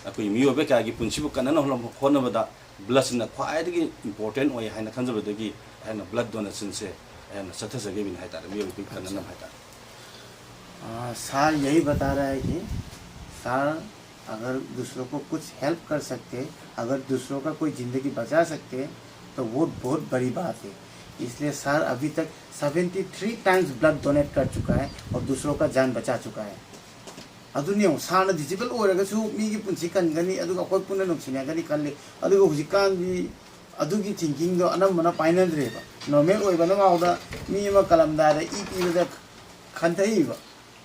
ꯑꯩꯈꯣꯏ ꯃꯤꯑꯣꯏꯕ ꯀꯌꯥꯒꯤ ꯄꯨꯟꯁꯤꯕꯨ ꯀꯟꯅꯅ ꯍꯣꯠꯅ-, ꯍꯣꯠꯅꯕꯗ ꯕ꯭ꯂꯗꯁꯤꯅ ꯈ꯭ꯋꯥꯏꯗꯒꯤ ꯏꯝꯄꯣꯔꯇꯦꯟ ꯑꯣꯏ ꯍꯥꯏꯅ ꯈꯟꯖꯕꯗꯒꯤ ꯑꯩꯍꯥꯛꯅ ꯕ꯭ꯂꯗ ꯗꯣꯅꯦꯁꯟꯁꯦ ꯑꯩꯍꯥꯛꯅ ꯆꯠꯊꯖꯈꯤꯕꯅꯤ ꯍꯥꯏꯇꯥꯔꯦ, ꯃꯤꯑꯣꯏꯕꯒꯤ ꯀꯟꯅꯅꯕ ꯍꯥꯏꯇꯥꯔꯦ꯫ आ, सर यही बता रहा है कि सर, अगर दूसरों को कुछ हेल्प कर सकते, अगर दूसरों का कोई ज़िंदगी बचा सकते, तो वो बहुत बड़ी बात है। इसलिए सर अभी तक seventy three times blood donate कर चुका है और दूसरों का जान बचा चुका है। ꯑꯗꯨꯅꯤ ꯌꯦꯡꯉꯣ, ꯁꯥꯔꯅ ꯗꯤꯁꯤꯄꯜ ꯑꯣꯏꯔꯒꯁꯨ ꯃꯤꯒꯤ ꯄꯨꯟꯁꯤ ꯀꯟꯒꯅꯤ, ꯑꯗꯨꯒ ꯑꯩꯈꯣꯏ ꯄꯨꯟꯅ ꯅꯨꯡꯁꯤꯅꯒꯅꯤ ꯈꯜꯂꯤ꯫ ꯑꯗꯨꯒ ꯍꯧꯖꯤꯛꯀꯥꯟꯗꯤ ꯑꯗꯨꯒꯤ ꯊꯤꯡꯀꯤꯡꯗꯣ ꯑꯅꯝꯕꯅ ꯄꯥꯏꯅꯗ꯭ꯔꯦꯕ꯫ ꯅꯣꯔꯃꯦꯜ ꯑꯣꯏꯕꯅ ꯐꯥꯎꯗ ꯃꯤ ꯑꯃ ꯀꯂꯝꯗꯥꯏꯗ ꯏ ꯄꯤꯕꯗ ꯈꯟꯊꯩꯕ꯫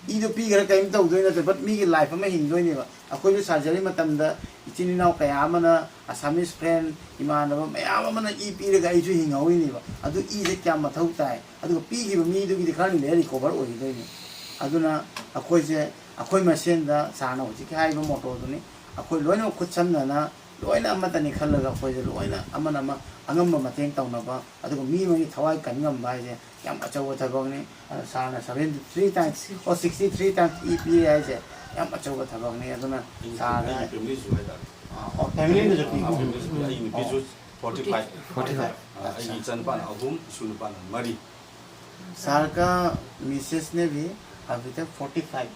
ꯏꯗꯣ ꯄꯤꯈ꯭ꯔ ꯀꯔꯤꯝ ꯇꯧꯗꯣꯏ ꯅꯠꯇꯦ, ꯕꯠ ꯃꯤꯒꯤ ꯂꯥꯏꯐ ꯑꯃ ꯍꯤꯡꯗꯣꯏꯅꯦꯕ꯫ ꯑꯩꯈꯣꯏꯁꯨ ꯁꯔꯖꯔꯤ ꯃꯇꯝꯗ ꯏꯆꯤꯟ ꯏꯅꯥꯎ ꯀꯌꯥ ꯑꯃꯅ, ꯑꯁꯥꯃꯤꯁ ꯐ꯭ꯔꯦꯟ, ꯏꯃꯥꯟꯅꯕ ꯃꯌꯥꯝ ꯑꯃꯅ ꯏ ꯄꯤꯔꯒ ꯑꯩꯁꯨ ꯍꯤꯡꯍꯧꯔꯤꯅꯦꯕ꯫ ꯑꯗꯨ ꯏꯁꯦ ꯀꯌꯥꯝ ꯃꯊꯧ ꯇꯥꯏ, ꯑꯗꯨꯒ ꯄꯤꯈꯤꯕ ꯃꯤꯗꯨꯒꯤꯗꯤ ꯈꯔ ꯂꯩꯔ ꯔꯤꯀꯣꯚꯔ ꯑꯣꯏꯈꯤꯗꯣꯏꯅꯤ꯫ ꯑꯗꯨꯅ ꯑꯩꯈꯣꯏꯁꯦ, ꯑꯩꯈꯣꯏ ꯃꯁꯦꯟꯗ ꯁꯥꯔꯅ ꯍꯧꯖꯤꯛꯀꯤ ꯍꯥꯏꯔꯤꯕ ꯃꯣꯇꯣꯗꯨꯅꯤ, ꯑꯩꯈꯣꯏ ꯂꯣꯏꯅꯃꯛ ꯈꯨꯠꯁꯝꯅꯅ ꯂꯣꯏꯅ ꯑꯃꯠꯇꯅꯤ ꯈꯜꯂꯒ ꯑꯩꯈꯣꯏꯁꯦ ꯂꯣꯏꯅ ꯑꯃꯅ ꯑꯃ ꯑꯉꯝꯕ ꯃꯇꯦꯡ ꯇꯧꯅꯕ, ꯑꯗꯨꯒ ꯃꯤ ꯑꯃꯒꯤ ꯊꯋꯥꯏ ꯀꯟ ꯉꯝꯕ ꯍꯥꯏꯁꯦ ꯌꯥꯝ ꯑꯆꯧꯕ ꯊꯕꯛꯅꯤ꯫ ꯑꯗꯨ ꯁꯥꯔꯅ ꯁꯚꯦꯟꯇꯤ ꯊ꯭ꯔꯤ ꯇꯥꯏꯝꯁ ꯑꯣ ꯁꯤꯛꯁꯇꯤ ꯊ꯭ꯔꯤ ꯇꯥꯏꯝꯁ ꯏ ꯄꯤꯔꯦ ꯍꯥꯏꯁꯦ ꯌꯥꯝ ꯑꯆꯧꯕ ꯊꯕꯛꯅꯤ꯫ ꯑꯗꯨꯅ ꯁꯥꯔꯅ ꯑꯩꯒꯤ ꯐꯦꯃꯤꯂꯤꯁꯨ ꯍꯥꯏꯇꯥꯔꯦ꯫ ꯑꯣ, ꯐꯦꯃꯤꯂꯤꯗꯁꯨ ꯄꯤꯕ꯫ ꯑꯩꯒꯤ ꯅꯨꯄꯤꯁꯨ ꯐꯣꯔꯇꯤ ꯐꯥꯏꯚ꯫ Forty five. ꯑꯩꯒꯤ ꯏꯆꯥꯅꯨꯄꯥꯅ ꯑꯍꯨꯝ, ꯏꯁꯨ ꯅꯨꯄꯥꯅ ꯃꯔꯤ꯫ सर का मिसेस ने भी अभी तक forty five,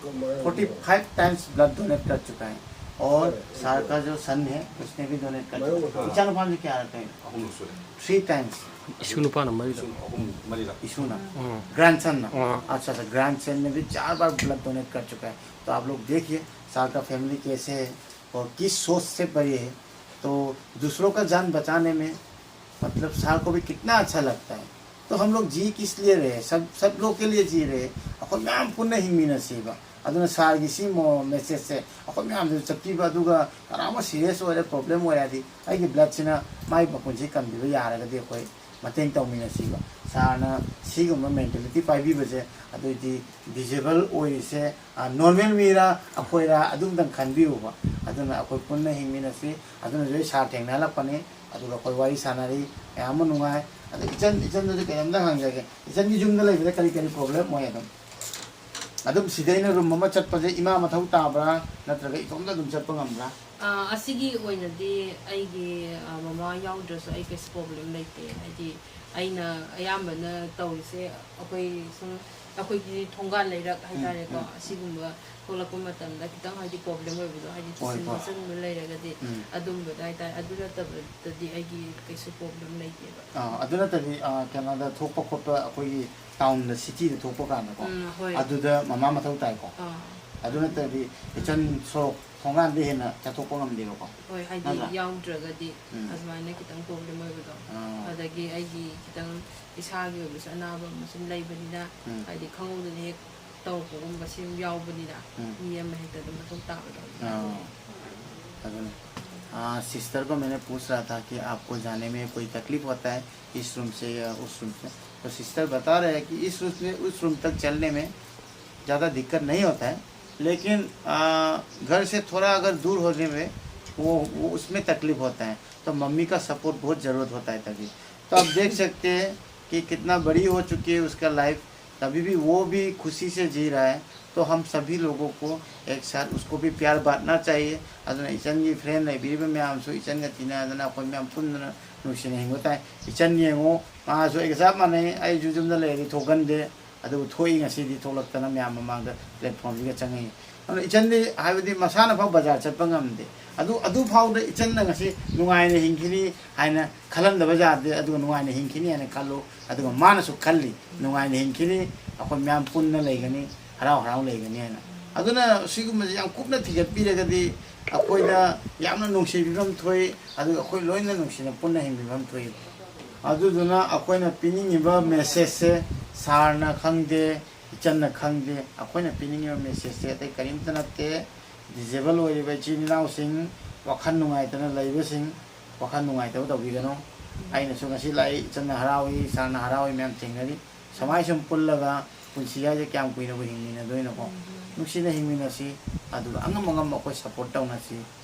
forty five times blood donate कर चुका है। और सर का जो सन है, उसने भी डोनेट कर चुका है। इचान पांच क्या रखते हैं? ꯑꯍꯨꯝ ꯁꯨꯔꯦ꯫ Three times. ꯏꯁꯨ ꯅꯨꯄꯥꯅ ꯃꯔꯤꯗ꯫ ꯏꯁꯨ ꯑꯍꯨꯝ, ꯃꯔꯤꯔꯛ꯫ इशू ना, हाँ। ग्रैंडसन ना। हाँ। अच्छा, अच्छा, ग्रैंडसन ने भी चार बार ब्लड डोनेट कर चुका है। तो आप लोग देखिए सर का फैमिली कैसे है और किस सोच से भरी है। तो दूसरों का जान बचाने में, मतलब, सर को भी कितना अच्छा लगता है। तो हम लोग जी किस लिए रहे, सब सब लोग के लिए जी रहे, ꯑꯩꯈꯣꯏ ꯃꯌꯥꯝ ꯄꯨꯟꯅ ꯍꯤꯡꯃꯤꯟꯅꯁꯦꯕ꯫ ꯑꯗꯨꯅ ꯁꯥꯔꯒꯤ ꯁꯤ ꯃꯣ ꯃꯦꯁꯦꯖꯁꯦ ꯑꯩꯈꯣꯏ ꯃꯌꯥꯝꯗꯁꯨ ꯆꯠꯄꯤꯕ, ꯑꯗꯨꯒ ꯀꯅꯥꯒꯨꯝꯕ ꯁꯤꯔꯤꯌꯁ ꯑꯣꯏꯔꯦ, ꯄ꯭ꯔꯣꯕ꯭ꯂꯦꯝ ꯑꯣꯏꯔꯗꯤ ꯑꯩꯒꯤ ꯕ꯭ꯂꯗꯁꯤꯅ ꯃꯥꯏ ꯃꯄꯨꯟꯁꯤ ꯀꯟꯕꯤꯕ ꯌꯥꯔꯒꯗꯤ ꯑꯩꯈꯣꯏ ꯃꯇꯦꯡ ꯇꯧꯃꯤꯟꯅꯁꯤꯕ꯫ ꯁꯥꯔꯅ ꯁꯤꯒꯨꯝꯕ ꯃꯦꯟꯇꯦꯂꯤꯇꯤ ꯄꯥꯏꯕꯤꯕꯁꯦ, ꯑꯗꯨꯑꯣꯏꯗꯤ ꯗꯤꯖꯦꯕꯜ ꯑꯣꯏꯔꯤꯁꯦ ꯅꯣꯔꯃꯦꯜ ꯃꯤꯔꯥ ꯑꯩꯈꯣꯏꯔꯥ ꯑꯗꯨꯝꯇꯪ ꯈꯟꯕꯤꯌꯨꯕ꯫ ꯑꯗꯨꯅ ꯑꯩꯈꯣꯏ ꯄꯨꯟꯅ ꯍꯤꯡꯃꯤꯟꯅꯁꯤ꯫ ꯑꯗꯨꯅꯁꯨ ꯑꯩ ꯁꯥꯔ ꯊꯦꯡꯅꯍꯜꯂꯛꯄꯅꯤ꯫ ꯑꯗꯨꯒ ꯑꯩꯈꯣꯏ ꯋꯥꯔꯤ ꯁꯥꯟꯅꯔꯤ, ꯌꯥꯝꯅ ꯅꯨꯡꯉꯥꯏ꯫ ꯑꯗꯣ ꯏꯆꯟ, ꯏꯆꯟꯗꯁꯨ ꯀꯩꯅꯣꯝꯇ ꯍꯪꯖꯒꯦ, ꯏꯆꯟꯒꯤ ꯌꯨꯝꯗ ꯂꯩꯕꯗ ꯀꯔꯤ ꯀꯔꯤ ꯄ꯭ꯔꯣꯕ꯭ꯂꯦꯝ ꯑꯣꯏ? ꯑꯗꯨꯝ ꯑꯗꯨꯝ ꯁꯤꯗꯩꯅ ꯔꯨꯝ ꯑꯃ ꯆꯠꯄꯁꯦ ꯏꯃꯥ ꯃꯊꯧ ꯇꯥꯕ꯭ꯔꯥ, ꯅꯠꯇ꯭ꯔꯒ ꯏꯇꯣꯝꯇ ꯑꯗꯨꯝ ꯆꯠꯄ ꯉꯝꯕ꯭ꯔꯥ? ꯑꯥ, ꯑꯁꯤꯒꯤ ꯑꯣꯏꯅꯗꯤ ꯑꯩꯒꯤ, ꯑꯥ, ꯃꯃꯥ ꯌꯥꯎꯗ꯭ꯔꯁꯨ ꯑꯩ ꯀꯩꯁꯨ ꯄ꯭ꯔꯣꯕ꯭ꯂꯦꯝ ꯂꯩꯇꯦ꯫ ꯍꯥꯏꯗꯤ ꯑꯩꯅ ꯑꯌꯥꯝꯕꯅ ꯇꯧꯔꯤꯁꯦ ꯑꯩꯈꯣꯏ ꯁꯨꯝ ꯑꯩꯈꯣꯏꯒꯤ ꯊꯣꯡꯒꯥꯜ ꯂꯩꯔꯛ ꯎꯝ, ꯍꯥꯏꯇꯥꯔꯦꯀꯣ, ꯎꯝ꯫ ꯑꯁꯤꯒꯨꯝꯕ ꯊꯣꯛꯂꯛꯄ ꯃꯇꯝꯗ ꯈꯤꯇꯪ ꯍꯥꯏꯗꯤ ꯄ꯭ꯔꯣꯕ꯭ꯂꯦꯝ ꯑꯣꯏꯕꯗꯣ, ꯍꯥꯏꯗꯤ ꯍꯣꯏ, ꯊꯤꯖꯤꯟ ꯍꯣꯏ꯫ ꯈꯣꯠꯆꯤꯟꯕ ꯂꯩꯔꯒꯗꯤ ꯎꯝ꯫ ꯑꯗꯨꯝꯕꯗ ꯍꯥꯏꯇꯥꯔꯦ꯫ ꯑꯗꯨ ꯅꯠꯇꯕꯗꯗꯤ ꯑꯩꯒꯤ ꯀꯩꯁꯨ ꯄ꯭ꯔꯣꯕ꯭ꯂꯦꯝ ꯂꯩꯇꯦꯕ꯫ ꯑꯥ, ꯑꯗꯨ ꯅꯠꯇꯕꯤ, ꯑꯥ, ꯀꯩꯅꯣꯗ ꯊꯣꯛꯄ ꯈꯣꯠꯄ, ꯑꯩꯈꯣꯏꯒꯤ ꯇꯥꯎꯟꯗ, ꯁꯤꯇꯤꯗ ꯊꯣꯛꯄ ꯀꯥꯟꯗꯀꯣ, ꯎꯝ, ꯍꯣꯏ꯫ ꯑꯗꯨꯗ ꯃꯃꯥ ꯃꯊꯧ ꯇꯥꯏꯀꯣ꯫ ꯑꯥ꯫ ꯑꯗꯨ ꯅꯠꯇ꯭ꯔꯗꯤ ꯏꯆꯟ ꯎꯝ꯫ ꯁꯣꯔꯣꯛ ꯊꯣꯡꯒꯥꯟꯗ ꯍꯦꯟꯅ ꯆꯠꯊꯣꯛꯄ ꯉꯝꯗꯦꯕꯀꯣ꯫ ꯍꯣꯏ, ꯍꯥꯏꯗꯤ ꯅꯠꯇ꯭ꯔꯥ? ꯌꯥꯎꯗ꯭ꯔꯒꯗꯤ ꯎꯝ꯫ ꯑꯗꯨꯃꯥꯏꯅ ꯈꯤꯇꯪ ꯄ꯭ꯔꯣꯕ꯭ꯂꯦꯝ ꯑꯣꯏꯕꯗꯣ꯫ ꯑꯥ꯫ ꯑꯗꯒꯤ ꯑꯩꯒꯤ ꯈꯤꯇꯪ ꯏꯁꯥꯒꯤ ꯑꯣꯏꯕꯁꯨ ꯑꯅꯥꯕ ꯑꯃ ꯁꯨꯝ ꯂꯩꯕꯅꯤꯅ, ꯎꯝ꯫ ꯍꯥꯏꯗꯤ ꯈꯪꯍꯧꯗꯅ ꯍꯦꯛ ꯇꯧꯔꯛꯄꯒꯨꯝꯕ ꯁꯤ ꯌꯥꯎꯕꯅꯤꯅ, ꯎꯝ꯫ ꯃꯤ ꯑꯃ ꯍꯦꯛꯇ ꯑꯗꯨꯝ ꯃꯊꯧ ꯇꯥꯕꯗꯣ ꯑꯗꯨꯃꯥꯏꯅ ꯑꯥ꯫ ꯑꯣꯏꯌꯦ꯫ ꯑꯗꯨꯅ, ꯑꯥ, ꯁꯤꯁꯇꯔ ꯀꯣ ꯃꯩꯅ ꯄꯨꯁ ꯔꯍꯥ ꯊꯥ ꯀꯤ ꯑꯥꯞꯀꯣ ꯖꯥꯅꯦ ꯃꯦ ꯀꯣꯏ ꯇꯛꯂꯤꯐ ꯍꯣꯇꯥ ꯍꯥꯏ, ꯏꯁ ꯔꯨꯝ ꯁꯦ ꯌꯥ ꯎꯁ ꯔꯨꯝ ꯁꯦ, ꯇꯣ ꯁꯤꯁꯇꯔ ꯕꯇꯥ ꯔꯍꯦ ꯍꯥꯏ ꯀꯤ ꯏꯁ ꯔꯨꯝ ꯁꯦ ꯎꯁ ꯔꯨꯝ ꯇꯛ ꯆꯜꯅꯦ ꯃꯦ ज़्यादा दिक्कत नहीं होता है, लेकिन, आ, घर से थोड़ा अगर दूर होने में वो, वो उसमें तकलीफ होता है, तो मम्मी का सपोर्ट बहुत ज़रूरत होता है तभी। तो आप देख सकते हैं कि कितना बड़ी हो चुकी है उसका लाइफ, तभी भी वो भी खुशी से जी रहा है। तो हम सभी लोगों को एक साथ उसको भी प्यार बांटना चाहिए꯫ ꯑꯗꯨꯅ ꯏꯆꯟꯒꯤ ꯐ꯭ꯔꯦꯟ ꯂꯩꯕꯤꯔꯤꯕ ꯃꯌꯥꯝꯁꯨ ꯏꯆꯟꯒ ꯇꯤꯟꯅꯗꯅ ꯑꯩꯈꯣꯏ ꯃꯌꯥꯝ ꯄꯨꯟꯗꯅ ꯅꯨꯡꯁꯤꯅ ꯍꯤꯡꯕ ꯇꯥꯏ꯫ ꯏꯆꯟ ꯌꯦꯡꯉꯣ, ꯃꯥꯁꯨ ꯑꯩꯒ ꯆꯞ ꯃꯥꯟꯅꯩ, ꯑꯩꯁꯨ ꯌꯨꯝꯗ ꯂꯩꯔꯗꯤ ꯊꯣꯛꯀꯟꯗꯦ꯫ ꯑꯗꯨꯕꯨ ꯊꯣꯛꯏ, ꯉꯁꯤꯗꯤ ꯊꯣꯛꯂꯛꯇꯅ ꯃꯌꯥꯝ ꯃꯃꯥꯡꯗ ꯄ꯭ꯂꯦꯠꯐꯣꯝꯁꯤꯒ ꯆꯪꯉꯛꯏ꯫ ꯑꯗꯨꯅ ꯏꯆꯟꯗꯤ ꯍꯥꯏꯕꯗꯤ ꯃꯁꯥꯅ ꯐꯥꯎ ꯕꯖꯥꯔ ꯆꯠꯄ ꯉꯝꯗꯦ꯫ ꯑꯗꯨ, ꯑꯗꯨ ꯐꯥꯎꯗ ꯏꯆꯟꯅ ꯉꯁꯤ ꯅꯨꯡꯉꯥꯏꯅ ꯍꯤꯡꯈꯤꯅꯤ ꯍꯥꯏꯅ ꯈꯜꯂꯝꯗꯕ ꯌꯥꯗꯦ, ꯑꯗꯨꯒ ꯅꯨꯡꯉꯥꯏꯅ ꯍꯤꯡꯈꯤꯅꯤ ꯍꯥꯏꯅ ꯈꯜꯂꯨ꯫ ꯑꯗꯨꯒ ꯃꯥꯅꯁꯨ ꯈꯜꯂꯤ, ꯅꯨꯡꯉꯥꯏꯅ ꯍꯤꯡꯈꯤꯅꯤ, ꯑꯩꯈꯣꯏ ꯃꯌꯥꯝ ꯄꯨꯟꯅ ꯂꯩꯒꯅꯤ, ꯍꯔꯥꯎ ꯍꯔꯥꯎ ꯂꯩꯒꯅꯤ ꯍꯥꯏꯅ꯫ ꯑꯗꯨꯅ ꯁꯤꯒꯨꯝꯕꯁꯦ ꯌꯥꯝ ꯀꯨꯞꯅ ꯊꯤꯒꯠꯄꯤꯔꯒꯗꯤ ꯑꯩꯈꯣꯏꯗ ꯌꯥꯝꯅ ꯅꯨꯡꯁꯤꯕꯤꯕ ꯑꯃ ꯊꯣꯛꯏ, ꯑꯗꯨꯒ ꯑꯩꯈꯣꯏ ꯂꯣꯏꯅ ꯅꯨꯡꯁꯤꯅ ꯄꯨꯟꯅ ꯍꯤꯡꯕꯤꯕ ꯑꯃ ꯊꯣꯛꯏ꯫ ꯑꯗꯨꯗꯨꯅ ꯑꯩꯈꯣꯏꯅ ꯄꯤꯅꯤꯡꯉꯤꯕ ꯃꯦꯁꯦꯖꯁꯦ, ꯁꯥꯔꯅ ꯈꯪꯗꯦ, ꯏꯆꯟꯅ ꯈꯪꯗꯦ, ꯑꯩꯈꯣꯏꯅ ꯄꯤꯅꯤꯡꯉꯤꯕ ꯃꯦꯁꯦꯖꯁꯦ ꯑꯇꯩ ꯀꯔꯤꯝꯇ ꯅꯠꯇꯦ꯫ ꯗꯤꯁꯦꯕꯜ ꯑꯣꯏꯔꯤꯕ ꯏꯆꯤꯜ ꯏꯅꯥꯎꯁꯤꯡ, ꯋꯥꯈꯜ ꯅꯨꯡꯉꯥꯏꯇꯅ ꯂꯩꯕꯁꯤꯡ, ꯋꯥꯈꯜ ꯅꯨꯡꯉꯥꯏꯇꯕ ꯇꯧꯕꯤꯒꯅꯨ꯫ ꯑꯩꯅꯁꯨ ꯉꯁꯤ ꯂꯥꯛꯏ, ꯏꯆꯟꯅ ꯍꯔꯥꯎꯏ, ꯁꯥꯔꯅ ꯍꯔꯥꯎꯏ, ꯃꯌꯥꯝ ꯊꯦꯡꯅꯔꯤ꯫ ꯁꯨꯃꯥꯏ ꯁꯨꯝ ꯄꯨꯜꯂꯒ ꯄꯨꯟꯁꯤ ꯍꯥꯏꯁꯦ ꯀꯌꯥꯝ ꯀꯨꯏꯅꯕꯨ ꯍꯤꯡꯃꯤꯟꯅꯗꯣꯏꯅꯣꯀꯣ? ꯅꯨꯡꯁꯤꯅ ꯍꯤꯡꯃꯤꯟꯅꯁꯤ, ꯑꯗꯨꯒ ꯑꯉꯝ ꯑꯉꯝꯕ ꯑꯩꯈꯣꯏ ꯁꯞꯄꯣꯔꯠ ꯇꯧꯅꯁꯤ꯫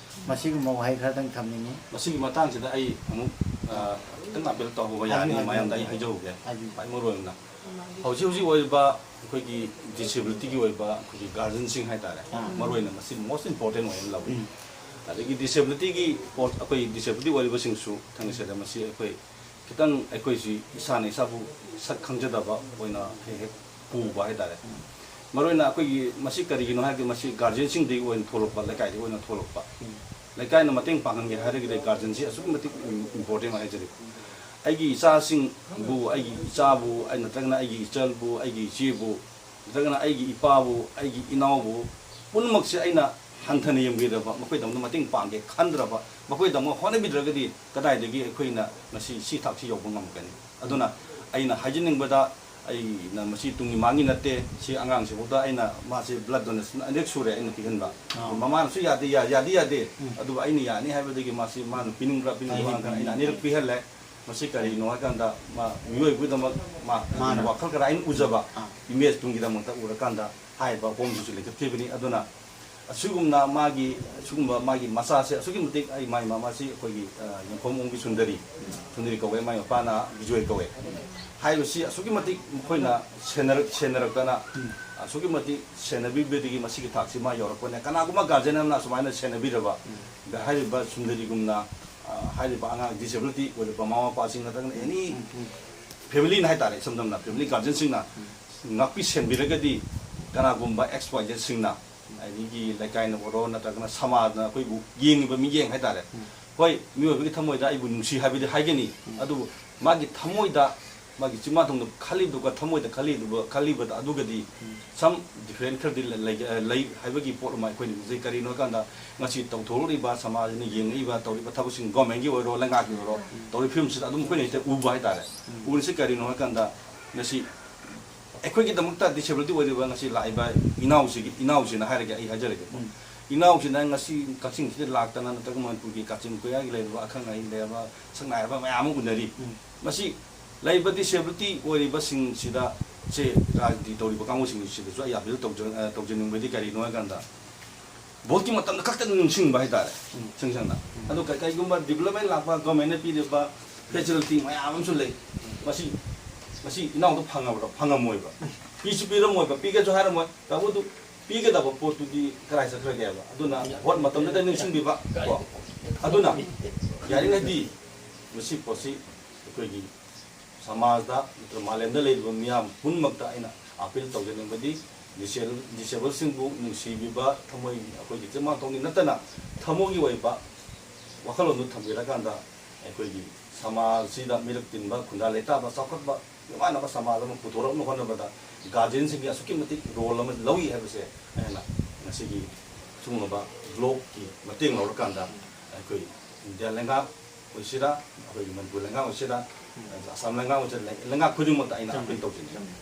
ꯃꯁꯤꯒꯨꯝꯕ ꯋꯥꯍꯩ ꯈꯔꯗꯪ ꯊꯝꯅꯤꯡꯉꯤ꯫ ꯃꯁꯤꯒꯤ ꯃꯇꯥꯡꯁꯤꯗ ꯑꯩ ꯑꯃꯨꯛ, ꯑ, ꯈꯤꯇꯪ ꯑꯥꯄꯤꯜ ꯇꯧꯍꯧꯕ ꯍꯥꯏꯕꯤꯌꯨ, ꯌꯥꯅꯤ, ꯍꯥꯏꯕꯤꯌꯨ, ꯃꯌꯥꯝꯗ ꯑꯩ ꯍꯥꯏꯕꯤꯌꯨ꯫ ꯍꯥꯏꯖꯍꯧꯒꯦ꯫ ꯍꯥꯏꯕꯤꯌꯨ꯫ ꯈ꯭ꯋꯥꯏ ꯃꯔꯨ ꯑꯣꯏꯅ ꯍꯧꯖꯤꯛ ꯍꯧꯖꯤꯛ ꯑꯣꯏꯔꯤꯕ ꯑꯩꯈꯣꯏꯒꯤ ꯗꯤꯁꯦꯕꯤꯂꯤꯇꯤꯒꯤ ꯑꯣꯏꯕ ꯑꯩꯈꯣꯏꯒꯤ ꯒꯥꯔꯖꯤꯌꯟꯁꯤꯡ ꯍꯥꯏꯇꯥꯔꯦ, ꯑꯥ꯫ ꯃꯔꯨ ꯑꯣꯏꯅ ꯃꯁꯤ ꯃꯣꯁ ꯏꯝꯄꯣꯔꯇꯦꯟ ꯑꯣꯏꯅ ꯂꯧꯏ꯫ ꯎꯝ꯫ ꯑꯗꯒꯤ ꯗꯤꯁꯦꯕꯤꯂꯤꯇꯤꯒꯤ ꯄꯣꯠ, ꯑꯩꯈꯣꯏ ꯗꯤꯁꯦꯕꯤꯂꯤꯇꯤ ꯑꯣꯏꯔꯤꯕꯁꯤꯡꯁꯨ ꯊꯦꯡꯅꯁꯤꯗ ꯃꯁꯤ ꯑꯩꯈꯣꯏ ꯈꯤꯇꯪ ꯑꯩꯈꯣꯏꯁꯤ ꯏꯁꯥꯅ ꯏꯁꯥꯕꯨ ꯁꯛ ꯈꯪꯖꯗꯕ ꯑꯣꯏꯅ ꯍꯦꯛ ꯍꯦꯛ ꯄꯨꯕ ꯍꯥꯏꯇꯥꯔꯦ꯫ ꯎꯝ꯫ ꯃꯔꯨꯑꯣꯏꯅ ꯑꯩꯈꯣꯏꯒꯤ ꯃꯁꯤ ꯀꯔꯤꯒꯤꯅꯣ ꯍꯥꯏꯔꯗꯤ ꯃꯁꯤ ꯒꯥꯔꯖꯤꯌꯟꯁꯤꯡꯗꯒꯤ ꯑꯣꯏꯅ ꯊꯣꯛꯂꯛꯄ, ꯂꯩꯀꯥꯏꯗꯒꯤ ꯑꯣꯏꯅ ꯊꯣꯛꯂꯛꯄ꯫ ꯎꯝ꯫ ꯂꯩꯀꯥꯏꯅ ꯃꯇꯦꯡ ꯄꯥꯡꯍꯟꯒꯦ ꯍꯥꯏꯔꯒꯗꯤ ꯒꯥꯔꯖꯤꯌꯟꯁꯤ ꯑꯁꯨꯛꯀꯤ ꯃꯇꯤꯛ ꯏꯝ-, ꯏꯝꯄꯣꯔꯇꯦꯟ ꯑꯣꯏ ꯍꯥꯏꯖꯔꯤ꯫ ꯑꯩꯒꯤ ꯏꯆꯥꯁꯤꯡꯕꯨ, ꯑꯩꯒꯤ ꯏꯆꯥꯕꯨ, ꯑꯩ ꯅꯠꯇ꯭ꯔꯒꯅ ꯑꯩꯒꯤ ꯏꯆꯜꯕꯨ, ꯑꯩꯒꯤ ꯏꯆꯦꯕꯨ, ꯅꯠꯇ꯭ꯔꯒꯅ ꯑꯩꯒꯤ ꯏꯄꯥꯕꯨ, ꯑꯩꯒꯤ ꯏꯅꯥꯎꯕꯨ, ꯄꯨꯝꯅꯃꯛꯁꯦ ꯑꯩꯅ ꯍꯟꯊꯅ ꯌꯦꯡꯕꯤꯗꯕ, ꯃꯈꯣꯏꯗꯃꯛꯇ ꯃꯇꯦꯡ ꯄꯥꯡꯒꯦ ꯈꯟꯗ꯭ꯔꯕ, ꯃꯈꯣꯏꯗꯃꯛ ꯍꯣꯠꯅꯕꯤꯗ꯭ꯔꯒꯗꯤ ꯀꯗꯥꯏꯗꯒꯤ ꯑꯩꯈꯣꯏꯅ ꯉꯁꯤ ꯁꯤ ꯊꯥꯛꯁꯤ ꯌꯧꯕ ꯉꯝꯒꯅꯤ? ꯑꯗꯨꯅ ꯑꯩꯅ ꯍꯥꯏꯖꯅꯤꯡꯕꯗ, ꯑꯩꯅ ꯃꯁꯤ ꯇꯨꯡꯒꯤ ꯃꯥꯡꯒꯤ ꯅꯠꯇꯦ, ꯁꯤ ꯑꯉꯥꯡꯁꯤꯐꯥꯎꯗ ꯑꯩꯅ, ꯃꯥꯁꯤ ꯕ꯭ꯂꯗ ꯗꯣꯅꯦꯁꯟ ꯑꯅꯤꯔꯛ ꯁꯨꯔꯦ ꯑꯩꯅ ꯄꯤꯍꯟꯕ꯫ ꯑꯥ꯫ ꯃꯃꯥꯅꯁꯨ ꯌꯥꯗꯦ, ꯌꯥ-, ꯌꯥꯗꯤ ꯌꯥꯗꯦ, ꯎꯝ꯫ ꯑꯗꯨꯕꯨ ꯑꯩꯅ ꯌꯥꯅꯤ ꯍꯥꯏꯕꯗꯒꯤ ꯃꯥꯁꯤ, ꯃꯥꯅ ꯄꯤꯅꯤꯡꯕ꯭ꯔꯥ ꯄꯤꯅꯤꯡꯕ꯭ꯔꯥ ꯐꯩꯌꯦ, ꯍꯪꯉꯀꯥꯟꯗ ꯑꯩꯅ ꯐꯩꯌꯦ꯫ ꯑꯅꯤꯔꯛ ꯄꯤꯍꯜꯂꯦ꯫ ꯃꯁꯤ ꯀꯔꯤꯅꯣ ꯍꯥꯏꯀꯥꯟꯗ, ꯃꯥ ꯃꯤꯑꯣꯏꯕꯒꯤꯗꯃꯛ ꯃꯥ ꯃꯥꯅ꯫ ꯋꯥꯈꯜ ꯈꯔ ꯑꯩꯅ ꯎꯖꯕ, ꯑꯥ꯫ ꯏꯃꯦꯖ ꯇꯨꯡꯒꯤꯗꯃꯛꯇ ꯎꯔꯀꯥꯟꯗ ꯍꯥꯏꯔꯤꯕ ꯍꯣꯝꯁꯤꯁꯨ ꯂꯤꯡꯈꯠꯈꯤꯕꯅꯤ꯫ ꯑꯗꯨꯅ ꯑꯁꯤꯒꯨꯝꯅ ꯃꯥꯒꯤ, ꯑꯁꯤꯒꯨꯝꯕ ꯃꯥꯒꯤ ꯃꯆꯥꯁꯦ ꯑꯁꯨꯛꯀꯤ ꯃꯇꯤꯛ, ꯑꯩ, ꯃꯥꯒꯤ ꯃꯃꯥꯁꯤ ꯑꯩꯈꯣꯏꯒꯤ, ꯑ, ꯌꯦꯡꯈꯣꯝ ꯑꯣꯡꯕꯤ ꯁꯨꯟꯗꯔꯤ, ꯁꯨꯟꯗꯔꯤ ꯀꯧꯋꯦ, ꯃꯥꯒꯤ ꯃꯄꯥꯅ ꯕꯤꯖꯣꯏ ꯀꯧꯋꯦ꯫ ꯍꯥꯏꯔꯤꯕꯁꯤ ꯑꯁꯨꯛꯀꯤ ꯃꯇꯤꯛ ꯃꯈꯣꯏꯅ ꯁꯦꯟꯅꯔꯛ-, ꯁꯦꯟꯅꯔꯛꯇꯅ, ꯑꯁꯨꯛꯀꯤ ꯃꯇꯤꯛ ꯁꯦꯟꯅꯕꯤꯕꯗꯒꯤ ꯃꯁꯤꯒꯤ ꯊꯥꯛꯁꯤ ꯃꯥ ꯌꯧꯔꯛꯄꯅꯦ꯫ ꯀꯅꯥꯒꯨꯝꯕ ꯒꯥꯔꯖꯤꯌꯟ ꯑꯃꯅ ꯑꯁꯨꯃꯥꯏꯅ ꯁꯦꯟꯅꯕꯤꯔꯕ, ꯍꯥꯏꯔꯤꯕ ꯁꯨꯟꯗꯔꯤꯒꯨꯝꯅ, ꯑ, ꯍꯥꯏꯔꯤꯕ ꯑꯉꯥꯡ ꯗꯤꯁꯦꯕꯤꯂꯤꯇꯤ ꯑꯣꯏꯔꯕ ꯃꯃꯥ ꯃꯄꯥꯁꯤꯡ ꯅꯠꯇ꯭ꯔꯒꯅ ꯑꯦꯅꯤ ꯐꯦꯃꯤꯂꯤꯅ ꯍꯥꯏꯇꯥꯔꯦ, ꯏꯁꯝ ꯁꯝꯅ ꯐꯦꯃꯤꯂꯤ ꯒꯥꯔꯖꯤꯌꯟꯁꯤꯡꯅ ꯉꯥꯛꯄꯤ ꯁꯦꯟꯕꯤꯔꯒꯗꯤ, ꯀꯅꯥꯒꯨꯝꯕ ꯑꯦꯛꯁ ꯋꯥꯏ ꯖꯦꯠꯁꯤꯡꯅ, ꯑꯗꯒꯤ ꯂꯩꯀꯥꯏꯅ ꯑꯣꯏꯔꯣ, ꯅꯠꯇ꯭ꯔꯒꯅ ꯁꯃꯥꯖꯅ ꯑꯩꯈꯣꯏꯕꯨ ꯌꯦꯡꯉꯤꯕ ꯃꯤꯠꯌꯦꯡ ꯍꯥꯏꯇꯥꯔꯦ, ꯍꯣꯏ, ꯃꯤꯑꯣꯏꯕꯒꯤ ꯊꯃꯣꯏꯗ ꯑꯩꯕꯨ ꯅꯨꯡꯁꯤ ꯍꯥꯏꯕꯗꯤ ꯍꯥꯏꯒꯅꯤ, ꯑꯗꯨꯕꯨ ꯃꯥꯒꯤ ꯊꯃꯣꯏꯗ ꯃꯥꯒꯤ ꯆꯤꯟꯕꯥꯟꯊꯣꯡꯗ ꯈꯜꯂꯤꯗꯨꯒ ꯊꯃꯣꯏꯗ ꯈꯜꯂꯤꯗꯨꯒ, ꯈꯜꯂꯤꯕꯗ ꯑꯗꯨꯒꯗꯤ ꯎꯝ꯫ Some different ꯈꯔꯗꯤ ꯂꯩ-, ꯂꯩ-, ꯂꯩ ꯍꯥꯏꯕꯒꯤ ꯄꯣꯠ ꯑꯃ ꯑꯩꯈꯣꯏꯅ ꯎꯖꯩ꯫ ꯀꯔꯤꯅꯣ ꯍꯥꯏꯀꯥꯟꯗ, ꯉꯁꯤ ꯇꯧꯊꯣꯔꯛꯂꯤꯕ ꯁꯃꯥꯖꯅ ꯌꯦꯡꯂꯛꯏꯕ, ꯇꯧꯔꯤꯕ ꯊꯕꯛꯁꯤꯡ, government ꯀꯤ ꯑꯣꯏꯔꯣ, ꯂꯩꯉꯥꯛꯀꯤ ꯑꯣꯏꯔꯣ, ꯎꯝ꯫ ꯇꯧꯔꯤꯕ ꯐꯤꯕꯝꯁꯤꯗ ꯑꯗꯨꯝ ꯑꯩꯈꯣꯏꯅ ꯍꯦꯛꯇ ꯎꯕ ꯍꯥꯏꯇꯥꯔꯦ꯫ ꯎꯝ꯫ ꯎꯔꯤꯁꯤ ꯀꯔꯤꯅꯣ ꯍꯥꯏꯀꯥꯟꯗ, ꯉꯁꯤ ꯑꯩꯈꯣꯏꯒꯤꯗꯃꯛꯇ disability ꯑꯣꯏꯔꯤꯕ ꯉꯁꯤ ꯂꯥꯛꯏꯕ ꯏꯅꯥꯎꯁꯤꯒꯤ, ꯏꯅꯥꯎꯁꯤꯅ ꯍꯥꯏꯔꯒꯦ, ꯑꯩ ꯍꯥꯏꯖꯔꯒꯦꯀꯣ꯫ ꯎꯝ꯫ ꯏꯅꯥꯎꯁꯤꯅ ꯉꯁꯤ ꯀꯛꯆꯤꯡꯁꯤꯗ ꯂꯥꯛꯇꯅ, ꯅꯠꯇ꯭ꯔꯒ ꯃꯅꯤꯄꯨꯔꯒꯤ ꯀꯥꯆꯤꯟ ꯀꯣꯌꯥꯒꯤ ꯂꯩꯔꯤꯕ ꯑꯈꯪ ꯑꯍꯩ ꯂꯩꯔꯕ, ꯁꯛꯅꯥꯏꯔꯕ ꯃꯌꯥꯝ ꯑꯃ ꯎꯅꯔꯤ꯫ ꯎꯝ꯫ ꯃꯁꯤ ꯂꯩꯔꯤꯕ disability ꯑꯣꯏꯔꯤꯕꯁꯤꯡꯁꯤꯗ, ꯁꯦ, ꯔꯥꯖꯅꯤꯇꯤ ꯇꯧꯔꯤꯕ ꯀꯥꯡꯕꯨꯁꯤꯡꯁꯤꯗꯁꯨ ꯑꯩ appeal ꯇꯧꯖ-, ꯑ, ꯇꯧꯖꯅꯤꯡꯕꯗꯤ ꯀꯔꯤꯅꯣ ꯍꯥꯏꯀꯥꯟꯗ, vote ꯀꯤ ꯃꯇꯝꯗ ꯈꯛꯇ ꯅꯤꯡꯁꯤꯡꯕ ꯍꯥꯏꯇꯥꯔꯦ, ꯎꯝ꯫ ꯏꯁꯝ ꯁꯝꯅ꯫ ꯎꯝ꯫ ꯑꯗꯣ ꯀ-, ꯀꯔꯤꯒꯨꯝꯕ development ꯂꯥꯛꯄ, government ꯅ ꯄꯤꯔꯤꯕ facility ꯃꯌꯥꯝ ꯑꯃꯁꯨ ꯂꯩ꯫ ꯃꯁꯤ, ꯃꯁꯤ ꯏꯅꯥꯎꯗ ꯐꯪꯉꯕ꯭ꯔꯣ? ꯐꯪꯉꯝꯃꯣꯏꯕ꯫ ꯄꯤꯁꯨ ꯄꯤꯔꯝꯃꯣꯏꯕ, ꯄꯤꯒꯦꯁꯨ ꯍꯥꯏꯔꯝꯃꯣꯏ꯫ ꯇꯧꯕꯗꯨ ꯄꯤꯒꯗꯕ ꯄꯣꯠꯇꯨꯗꯤ ꯀꯗꯥꯏ ꯆꯠꯈ꯭ꯔꯒꯦꯕ? ꯑꯗꯨꯅ vote ꯃꯇꯝꯗꯨꯗ ꯅꯤꯡꯁꯤꯡꯕꯤꯕ ꯀꯣ꯫ ꯑꯗꯨꯅ ꯌꯥꯔꯤꯉꯩꯗꯤ ꯃꯁꯤ ꯄꯣꯠꯁꯤ ꯑꯩꯈꯣꯏꯒꯤ ꯁꯃꯥꯖꯗ ꯅꯠꯇ꯭ꯔꯒ ꯃꯥꯂꯦꯝꯗ ꯂꯩꯔꯤꯕ ꯃꯤꯌꯥꯝ ꯄꯨꯝꯅꯃꯛꯇ ꯑꯩꯅ appeal ꯇꯧꯖꯅꯤꯡꯕꯗꯤ, disable-, disable ꯁꯤꯡꯕꯨ ꯅꯨꯡꯁꯤꯕꯤꯕ, ꯊꯃꯣꯏ, ꯑꯩꯈꯣꯏꯒꯤ ꯆꯤꯟꯕꯥꯟꯊꯣꯡꯗꯤ ꯅꯠꯇꯅ ꯊꯃꯣꯏꯒꯤ ꯑꯣꯏꯕ ꯋꯥꯈꯜꯂꯣꯟꯗꯨ ꯊꯝꯕꯤꯔꯀꯥꯟꯗ, ꯑꯩꯈꯣꯏꯒꯤ ꯁꯃꯥꯖꯁꯤꯗ ꯃꯤꯔꯛ ꯇꯤꯟꯕ, ꯈꯨꯟꯗꯥ ꯂꯩꯇꯥꯕ, ꯆꯥꯎꯈꯠꯄ ꯅꯨꯡꯉꯥꯏꯅꯕ ꯁꯃꯥꯖ ꯑꯃ ꯄꯨꯊꯣꯔꯛꯅꯕ ꯍꯣꯠꯅꯕꯗ guardian ꯁꯤꯡꯒꯤ ꯑꯁꯨꯛꯀꯤ ꯃꯇꯤꯛ role ꯑꯃ ꯂꯧꯏ ꯍꯥꯏꯕꯁꯦ ꯑꯩꯅ ꯉꯁꯤꯒꯤ ꯁꯤꯒꯨꯝꯂꯕ vlog ꯀꯤ ꯃꯇꯦꯡ ꯂꯧꯔꯀꯥꯟꯗ ꯑꯩꯈꯣꯏ ꯏꯟꯗꯤꯌꯥ ꯂꯩꯉꯥꯛ ꯑꯣꯏꯁꯤꯔꯥ, ꯑꯩꯈꯣꯏꯒꯤ ꯃꯅꯤꯄꯨꯔ ꯂꯩꯉꯥꯛ ꯑꯣꯏꯁꯤꯔꯥ, ꯑꯁꯥꯝ ꯂꯩꯉꯥꯛ ꯑꯣꯏꯁꯤꯔꯥ, ꯂꯩ-, ꯂꯩꯉꯥꯛ ꯈꯨꯗꯤꯡꯃꯛꯇ ꯑꯩꯅ appeal ꯇꯧꯖꯅꯤꯡꯉꯤ꯫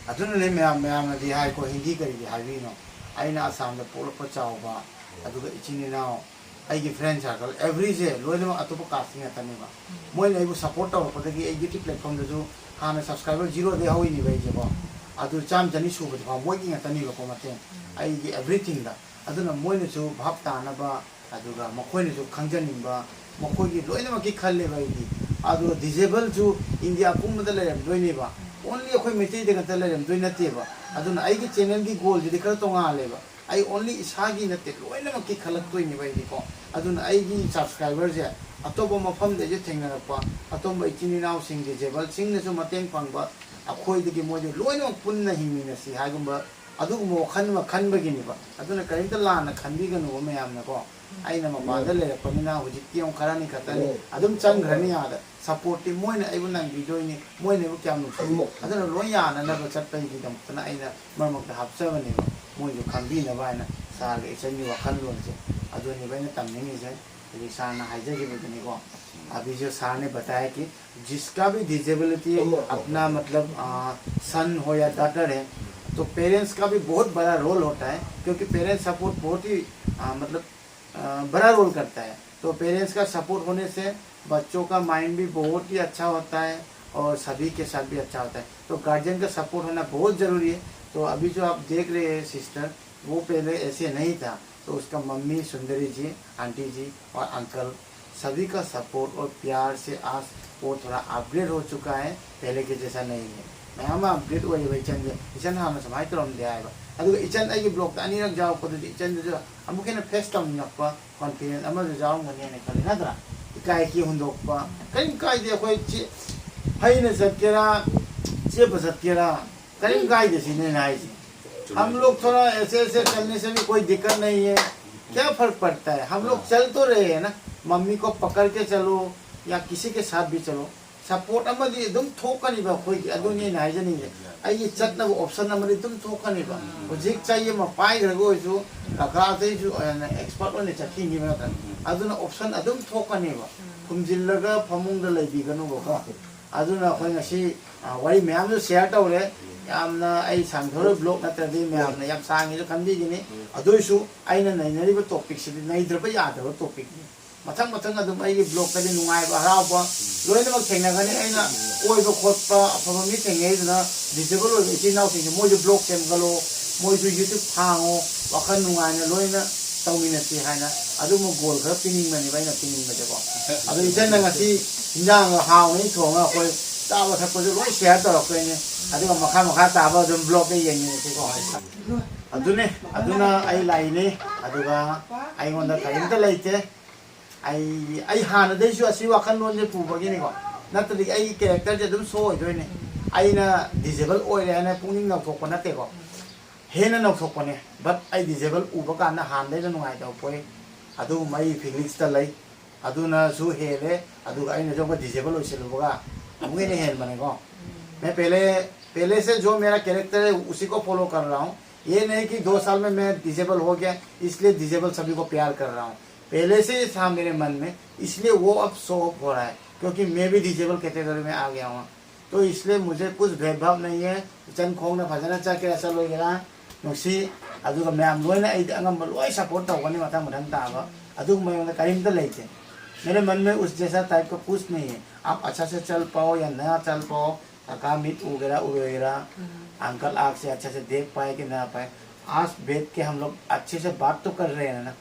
ꯑꯗꯨꯅꯅꯦ ꯃꯌꯥꯝ, ꯃꯌꯥꯝꯅꯗꯤ ꯍꯥꯏꯀꯣ, ꯍꯤꯟꯗꯤ ꯀꯔꯤꯒꯤ ꯍꯥꯏꯕꯤꯅꯣ? ꯑꯩꯅ ꯑꯁꯥꯝꯗ ꯄꯣꯛꯂꯛꯄ ꯆꯥꯎꯕ, ꯑꯗꯨꯒ ꯏꯆꯤꯟ ꯏꯅꯥꯎ, ꯑꯩꯒꯤ friend circle, every ꯁꯦ ꯂꯣꯏꯅꯃꯛ ꯑꯇꯣꯞꯄ caste ꯀꯤ ꯉꯥꯛꯇꯅꯦꯕ꯫ ꯃꯣꯏꯅ ꯑꯩꯕꯨ support ꯇꯧꯔꯛꯄꯗꯒꯤ ꯑꯩ YouTube platform ꯗꯁꯨ ꯍꯥꯟꯅ subscriber zero ꯗꯒꯤ ꯍꯧꯔꯤꯅꯦꯕ ꯑꯩꯁꯦꯀꯣ꯫ ꯑꯗꯨ ꯆꯥꯝ ꯆꯅꯤ ꯁꯨꯕꯗ ꯐꯥꯎ ꯃꯣꯏꯒꯤ ꯉꯥꯛꯇꯅꯦꯕꯀꯣ ꯃꯇꯦꯡ꯫ ꯑꯩꯒꯤ everything ꯗ꯫ ꯑꯗꯨꯅ ꯃꯣꯏꯅꯁꯨ ꯚꯥꯞ ꯇꯥꯅꯕ, ꯑꯗꯨꯒ ꯃꯈꯣꯏꯅꯁꯨ ꯈꯪꯖꯅꯤꯡꯕ, ꯃꯈꯣꯏꯒꯤ ꯂꯣꯏꯅꯃꯛꯀꯤ ꯈꯜꯂꯦꯕ ꯑꯩꯗꯤ꯫ ꯑꯗꯨꯒ disable ꯁꯨ ꯏꯟꯗꯤꯌꯥ ꯄꯨꯝꯕꯗ ꯂꯩꯔꯝꯗꯣꯏꯅꯦꯕ꯫ Only ꯑꯩꯈꯣꯏ ꯃꯩꯇꯩꯗ ꯈꯛꯇ ꯂꯩꯔꯝꯗꯣꯏ ꯅꯠꯇꯦꯕ꯫ ꯑꯗꯨꯅ ꯑꯩꯒꯤ channel ꯒꯤ goal ꯁꯤꯗꯤ ꯈꯔ ꯇꯣꯉꯥꯜꯂꯦꯕ꯫ ꯑꯩ only ꯏꯁꯥꯒꯤ ꯅꯠꯇꯦ, ꯂꯣꯏꯅꯃꯛꯀꯤ ꯈꯜꯂꯛꯇꯣꯏꯅꯦꯕ ꯑꯩꯗꯤꯀꯣ꯫ ꯑꯗꯨꯅ ꯑꯩꯒꯤ subscriber ꯁꯦ ꯑꯇꯣꯞꯄ ꯃꯐꯝꯗꯩꯁꯨ ꯊꯦꯡꯅꯔꯛꯄ, ꯑꯇꯣꯞꯄ ꯏꯆꯤꯟ ꯏꯅꯥꯎꯁꯤꯡ, disable ꯁꯤꯡꯅꯁꯨ ꯃꯇꯦꯡ ꯄꯥꯡꯕ, ꯑꯩꯈꯣꯏꯗꯒꯤ ꯃꯣꯏꯗ ꯂꯣꯏꯅꯃꯛ ꯄꯨꯟꯅ ꯍꯤꯡꯃꯤꯟꯅꯁꯤ ꯍꯥꯏꯒꯨꯝꯕ ꯑꯗꯨꯒꯨꯝꯕ ꯋꯥꯈꯜ ꯑꯃ ꯈꯟꯕꯒꯤꯅꯦꯕ꯫ ꯑꯗꯨꯅ ꯀꯔꯤꯝꯇ ꯂꯥꯟꯅ ꯈꯟꯕꯤꯒꯅꯨꯕ ꯃꯌꯥꯝꯅꯀꯣ꯫ ꯑꯩꯅ ꯃꯄꯥꯟꯗ ꯂꯩꯔꯛꯄꯅꯤꯅ ꯍꯧꯖꯤꯛꯇꯤ ꯑꯃꯨꯛ ꯈꯔꯅꯤ ꯈꯛꯇꯅꯤ, ꯑꯗꯨꯝ ꯆꯪꯈ꯭ꯔꯅꯤ ꯑꯥꯗ꯫ ꯁꯞꯄꯣꯔꯠꯇꯤ ꯃꯣꯏꯅ ꯑꯩꯕꯨ ꯅꯪꯕꯤꯗꯣꯏꯅꯤ, ꯃꯣꯏꯅ ꯑꯩꯕꯨ ꯀꯌꯥꯝ ꯅꯨꯡꯁꯤ꯫ ꯑꯗꯨꯅ ꯂꯣꯏ ꯌꯥꯅꯅꯕ ꯆꯠꯄꯒꯤꯗꯃꯛꯇꯅ ꯑꯩꯅ ꯃꯔꯛ ꯃꯔꯛꯇ ꯍꯥꯞꯆꯕꯅꯦꯕ, ꯃꯣꯏꯁꯨ ꯈꯪꯕꯤꯅꯕ ꯍꯥꯏꯅ꯫ ꯁꯥꯔꯒ ꯏꯆꯟꯒꯤ ꯋꯥꯈꯜꯂꯣꯟꯁꯦ ꯑꯗꯨꯅꯦꯕ ꯑꯩꯅ ꯇꯝꯅꯤꯡꯉꯤꯁꯦ꯫ ꯍꯧꯖꯤꯛ ꯁꯥꯔꯅ ꯍꯥꯏꯖꯈꯤꯕꯗꯨꯅꯤꯀꯣ, अभी जो सर ने बताया कि जिसका भी डिजेबिलिटी अपना, मतलब, आ, सन हो या डॉटर है, तो पेरेंट्स का भी बहुत बड़ा रोल होता है, क्योंकि पेरेंट्स सपोर्ट बहुत ही, आ, मतलब, आ, बड़ा रोल करता है। तो पेरेंट्स का सपोर्ट होने से बच्चों का माइंड भी बहुत ही अच्छा होता है और सभी के साथ भी अच्छा होता है। तो गार्जियन का सपोर्ट होना बहुत ज़रूरी है। तो अभी जो आप देख रहे हैं सिस्टर, वो पहले ऐसे नहीं था। तो उसका मम्मी सुंदरी जी, आंटी जी और अंकल, सभी का सपोर्ट और प्यार से आज वो थोड़ा अपग्रेड हो चुका है, पहले के जैसा नहीं है। ꯃꯌꯥꯝ ꯑꯃ ꯑꯞꯒ꯭ꯔꯦꯗ ꯑꯣꯏꯔꯦꯕ ꯏꯆꯟꯁꯦ꯫ ꯏꯆꯟ ꯍꯥꯟꯅ ꯁꯨꯃꯥꯏꯅ ꯇꯧꯔꯝꯗꯦ ꯍꯥꯏꯕ꯫ ꯑꯗꯨꯒ ꯏꯆꯟ ꯑꯩꯒꯤ ꯕ꯭ꯂꯣꯛꯇ ꯑꯅꯤꯔꯛ ꯌꯥꯎꯔꯛꯄꯗꯨꯗꯤ ꯏꯆꯟꯗꯨꯁꯨ ꯑꯃꯨꯛ ꯍꯦꯟꯅ ꯐꯦꯁ ꯇꯧꯅꯤꯡꯉꯛꯄ, ꯀꯣꯟꯐꯤꯗꯦꯟꯁ ꯑꯃꯁꯨ ꯌꯥꯎꯔꯝꯒꯅꯤ ꯍꯥꯏꯅ ꯈꯜꯂꯤ, ꯅꯠꯇ꯭ꯔꯥ? ꯏꯀꯥꯏ ꯀꯤ ꯍꯨꯟꯗꯣꯛꯄ ꯀꯔꯤꯝ ꯀꯥꯏꯗꯦ꯫ ꯑꯩꯈꯣꯏ ꯆꯦ-, ꯐꯩꯅ ꯆꯠꯀꯦꯔꯥ, ꯆꯦꯞꯄ ꯆꯠꯀꯦꯔꯥ, ꯀꯔꯤꯝ ꯀꯥꯏꯗꯦ, ꯁꯤꯅꯦ ꯑꯩꯅ ꯍꯥꯏꯁꯦ꯫ हम लोग थोड़ा ऐसे ऐसे चलने से भी कोई दिक्कत नहीं है, क्या फर्क पड़ता है? हम लोग चल तो रहे हैं ना, मम्मी को पकड़ के चलो या किसी के साथ भी चलो, ꯁꯄꯣꯔꯠ ꯑꯃꯗꯤ ꯑꯗꯨꯝ ꯊꯣꯛꯀꯅꯤꯕ ꯑꯩꯈꯣꯏꯒꯤ꯫ ꯑꯗꯨꯅꯤ ꯑꯩꯅ ꯍꯥꯏꯖꯅꯤꯡꯉꯤꯁꯦ꯫ ꯑꯩꯒꯤ ꯆꯠꯅꯕ ꯑꯣꯞꯁꯟ ꯑꯃꯗꯤ ꯑꯗꯨꯝ ꯊꯣꯛꯀꯅꯤꯕ꯫ ꯍꯧꯖꯤꯛ ꯆꯩ ꯑꯃ ꯄꯥꯏꯈ꯭ꯔꯒ ꯑꯣꯏꯔꯁꯨ ꯀꯀꯥ ꯑꯇꯩꯁꯨ ꯑꯦꯛꯁꯄꯔꯠ ꯑꯣꯏꯅ ꯆꯠꯈꯤꯅꯤꯕ ꯅꯠꯇ꯭ꯔꯥ? ꯑꯗꯨꯅ ꯑꯣꯞꯁꯟ ꯑꯗꯨꯝ ꯊꯣꯛꯀꯅꯦꯕ꯫ ꯈꯨꯝꯖꯤꯜꯂꯒ ꯐꯃꯨꯡꯗ ꯂꯩꯕꯤꯒꯅꯨꯕꯀꯣ꯫ ꯑꯗꯨꯅ ꯑꯩꯈꯣꯏ ꯉꯁꯤ, ꯑ, ꯋꯥꯔꯤ ꯃꯌꯥꯝꯁꯨ ꯁꯤꯌꯥꯔ ꯇꯧꯔꯦ꯫ ꯌꯥꯝꯅ ꯑꯩ ꯁꯥꯡꯊꯣꯔꯣꯏ, ꯕ꯭ꯂꯣꯛ ꯅꯠꯇ꯭ꯔꯗꯤ ꯃꯌꯥꯝꯅ ꯌꯥꯝ ꯁꯥꯡꯉꯦꯁꯨ ꯈꯟꯕꯤꯒꯅꯤ꯫ ꯑꯗꯨ ꯑꯣꯏꯔꯁꯨ ꯑꯩꯅ ꯅꯩꯅꯔꯤꯕ ꯇꯣꯄꯤꯛꯁꯤꯗꯤ ꯅꯩꯗ꯭ꯔꯕ ꯌꯥꯗ꯭ꯔꯕ ꯇꯣꯄꯤꯛꯅꯤ꯫ ꯃꯊꯪ ꯃꯊꯪ ꯑꯗꯨꯝ ꯑꯩꯒꯤ ꯕ꯭ꯂꯣꯛꯇꯗꯤ ꯅꯨꯡꯉꯥꯏꯕ, ꯍꯔꯥꯎꯕ ꯂꯣꯏꯅꯃꯛ ꯊꯦꯡꯅꯒꯅꯤ꯫ ꯑꯩꯅ ꯀꯣꯏꯕ ꯈꯣꯠꯄ ꯑꯐꯕ ꯃꯤ ꯊꯦꯡꯅꯩꯗꯅ, ꯗꯤꯁꯦꯕꯜ ꯑꯣꯏꯕ ꯏꯆꯤꯟ ꯏꯅꯥꯎꯁꯤꯡꯁꯦ ꯃꯣꯏꯁꯨ ꯕ꯭ꯂꯣꯛ ꯁꯦꯝꯒꯠꯂꯣ, ꯃꯣꯏꯁꯨ ꯌꯨꯇ꯭ꯌꯨꯕ ꯍꯥꯡꯉꯣ, ꯋꯥꯈꯜ ꯅꯨꯡꯉꯥꯏꯅ ꯂꯣꯏꯅ ꯇꯧꯃꯤꯟꯅꯁꯤ ꯍꯥꯏꯅ ꯑꯗꯨꯝꯕ ꯒꯣꯜ ꯈꯔ ꯄꯤꯅꯤꯡꯕꯅꯦꯕ ꯑꯩꯅ ꯄꯤꯅꯤꯡꯕꯁꯦꯀꯣ꯫ ꯑꯗꯣ ꯏꯆꯟꯅ ꯉꯁꯤ ꯏꯟꯖꯥꯡꯒ ꯍꯥꯎꯅ ꯊꯣꯡꯉꯒ ꯑꯩꯈꯣꯏ ꯆꯥꯕ ꯊꯛꯄꯁꯨ ꯂꯣꯏ ꯁꯤꯌꯥꯔ ꯇꯧꯔꯛꯇꯣꯏꯅꯦ꯫ ꯑꯗꯨꯒ ꯃꯈꯥ ꯃꯈꯥ ꯇꯥꯕ ꯑꯗꯨꯝ ꯕ꯭ꯂꯣꯛꯇ ꯌꯦꯡꯃꯤꯟꯅꯁꯤꯀꯣ꯫ ꯑꯗꯨꯅꯦ, ꯑꯗꯨꯅ ꯑꯩ ꯂꯥꯛꯏꯅꯦ꯫ ꯑꯗꯨꯒ ꯑꯩꯉꯣꯟꯗ ꯀꯔꯤꯝꯇ ꯂꯩꯇꯦ꯫ ꯑꯩ, ꯑꯩ ꯍꯥꯟꯅꯗꯩꯁꯨ ꯑꯁꯤ ꯋꯥꯈꯜꯂꯣꯟꯁꯦ ꯄꯨꯕꯒꯤꯅꯤꯀꯣ꯫ ꯅꯠꯇ꯭ꯔꯗꯤ ꯑꯩꯒꯤ ꯀꯦꯔꯦꯛꯇꯔꯁꯦ ꯑꯗꯨꯝ ꯁꯣ ꯑꯣꯏꯗꯣꯏꯅꯦ꯫ ꯑꯩꯅ ꯗꯤꯁꯦꯕꯜ ꯑꯣꯏꯔꯦ ꯍꯥꯏꯅ ꯄꯨꯛꯅꯤꯡ ꯅꯧꯊꯣꯛꯄ ꯅꯠꯇꯦꯀꯣ꯫ ꯍꯦꯟꯅ ꯅꯧꯊꯣꯛꯄꯅꯦ꯫ But ꯑꯩ ꯗꯤꯖꯦꯕꯜ ꯎꯕ ꯀꯥꯟꯗ ꯍꯥꯟꯅꯗꯩꯅ ꯅꯨꯡꯉꯥꯏꯇꯕ ꯄꯣꯛꯏ꯫ ꯑꯗꯨꯒꯨꯝꯕ ꯑꯩ ꯐꯤꯂꯤꯡꯁꯇ ꯂꯩ꯫ ꯑꯗꯨꯅꯁꯨ ꯍꯦꯜꯂꯦ꯫ ꯑꯗꯨꯒ ꯑꯩꯅꯁꯨ ꯑꯃꯨꯛꯀ ꯗꯤꯖꯦꯕꯜ ꯑꯣꯏꯁꯤꯜꯂꯨꯕꯒ ꯑꯃꯨꯛꯀ ꯍꯦꯟꯅ ꯍꯦꯟꯕꯅꯦꯀꯣ꯫ मैं पहले पहले से जो मेरा कैरेक्टर है उसी को फॉलो कर रहा हूँ। ये नहीं कि दो साल में मैं डिजेबल हो गया इसलिए डिजेबल सभी को प्यार कर रहा हूँ। पहले से ही था मेरे मन में, इसलिए वो अब शो ऑफ हो रहा है क्योंकि मैं भी डिजेबल कैटेगरी में आ गया हूँ। तो इसलिए मुझे कुछ भेदभाव नहीं है। ꯏꯆꯟ ꯈꯣꯡꯅ ꯐꯖꯅ ꯆꯠꯀꯦꯔꯥ ꯆꯠꯂꯣꯏꯒꯦꯔꯥ, ꯅꯨꯡꯁꯤ꯫ ꯑꯗꯨꯒ ꯃꯌꯥꯝ ꯂꯣꯏꯅ ꯑꯩꯗꯤ ꯑꯉꯝꯕ ꯂꯣꯏ ꯁꯞꯄꯣꯔꯠ ꯇꯧꯒꯅꯤ ꯃꯊꯪ ꯃꯊꯪ ꯇꯥꯕ꯫ ꯑꯗꯨꯒꯨꯝꯕ ꯑꯩꯉꯣꯟꯗ ꯀꯔꯤꯝꯇ ꯂꯩꯇꯦ꯫ मेरे मन में उस जैसा टाइप का कुछ नहीं है। आप अच्छा से चल पाओ या ना चल पाओ, काका मीत उगेरा उड़ेरा, अंकल आग से अच्छे से देख पाए कि ना पाए, आज बैठ के हम लोग अच्छे से बात तो कर रहे हैं ना।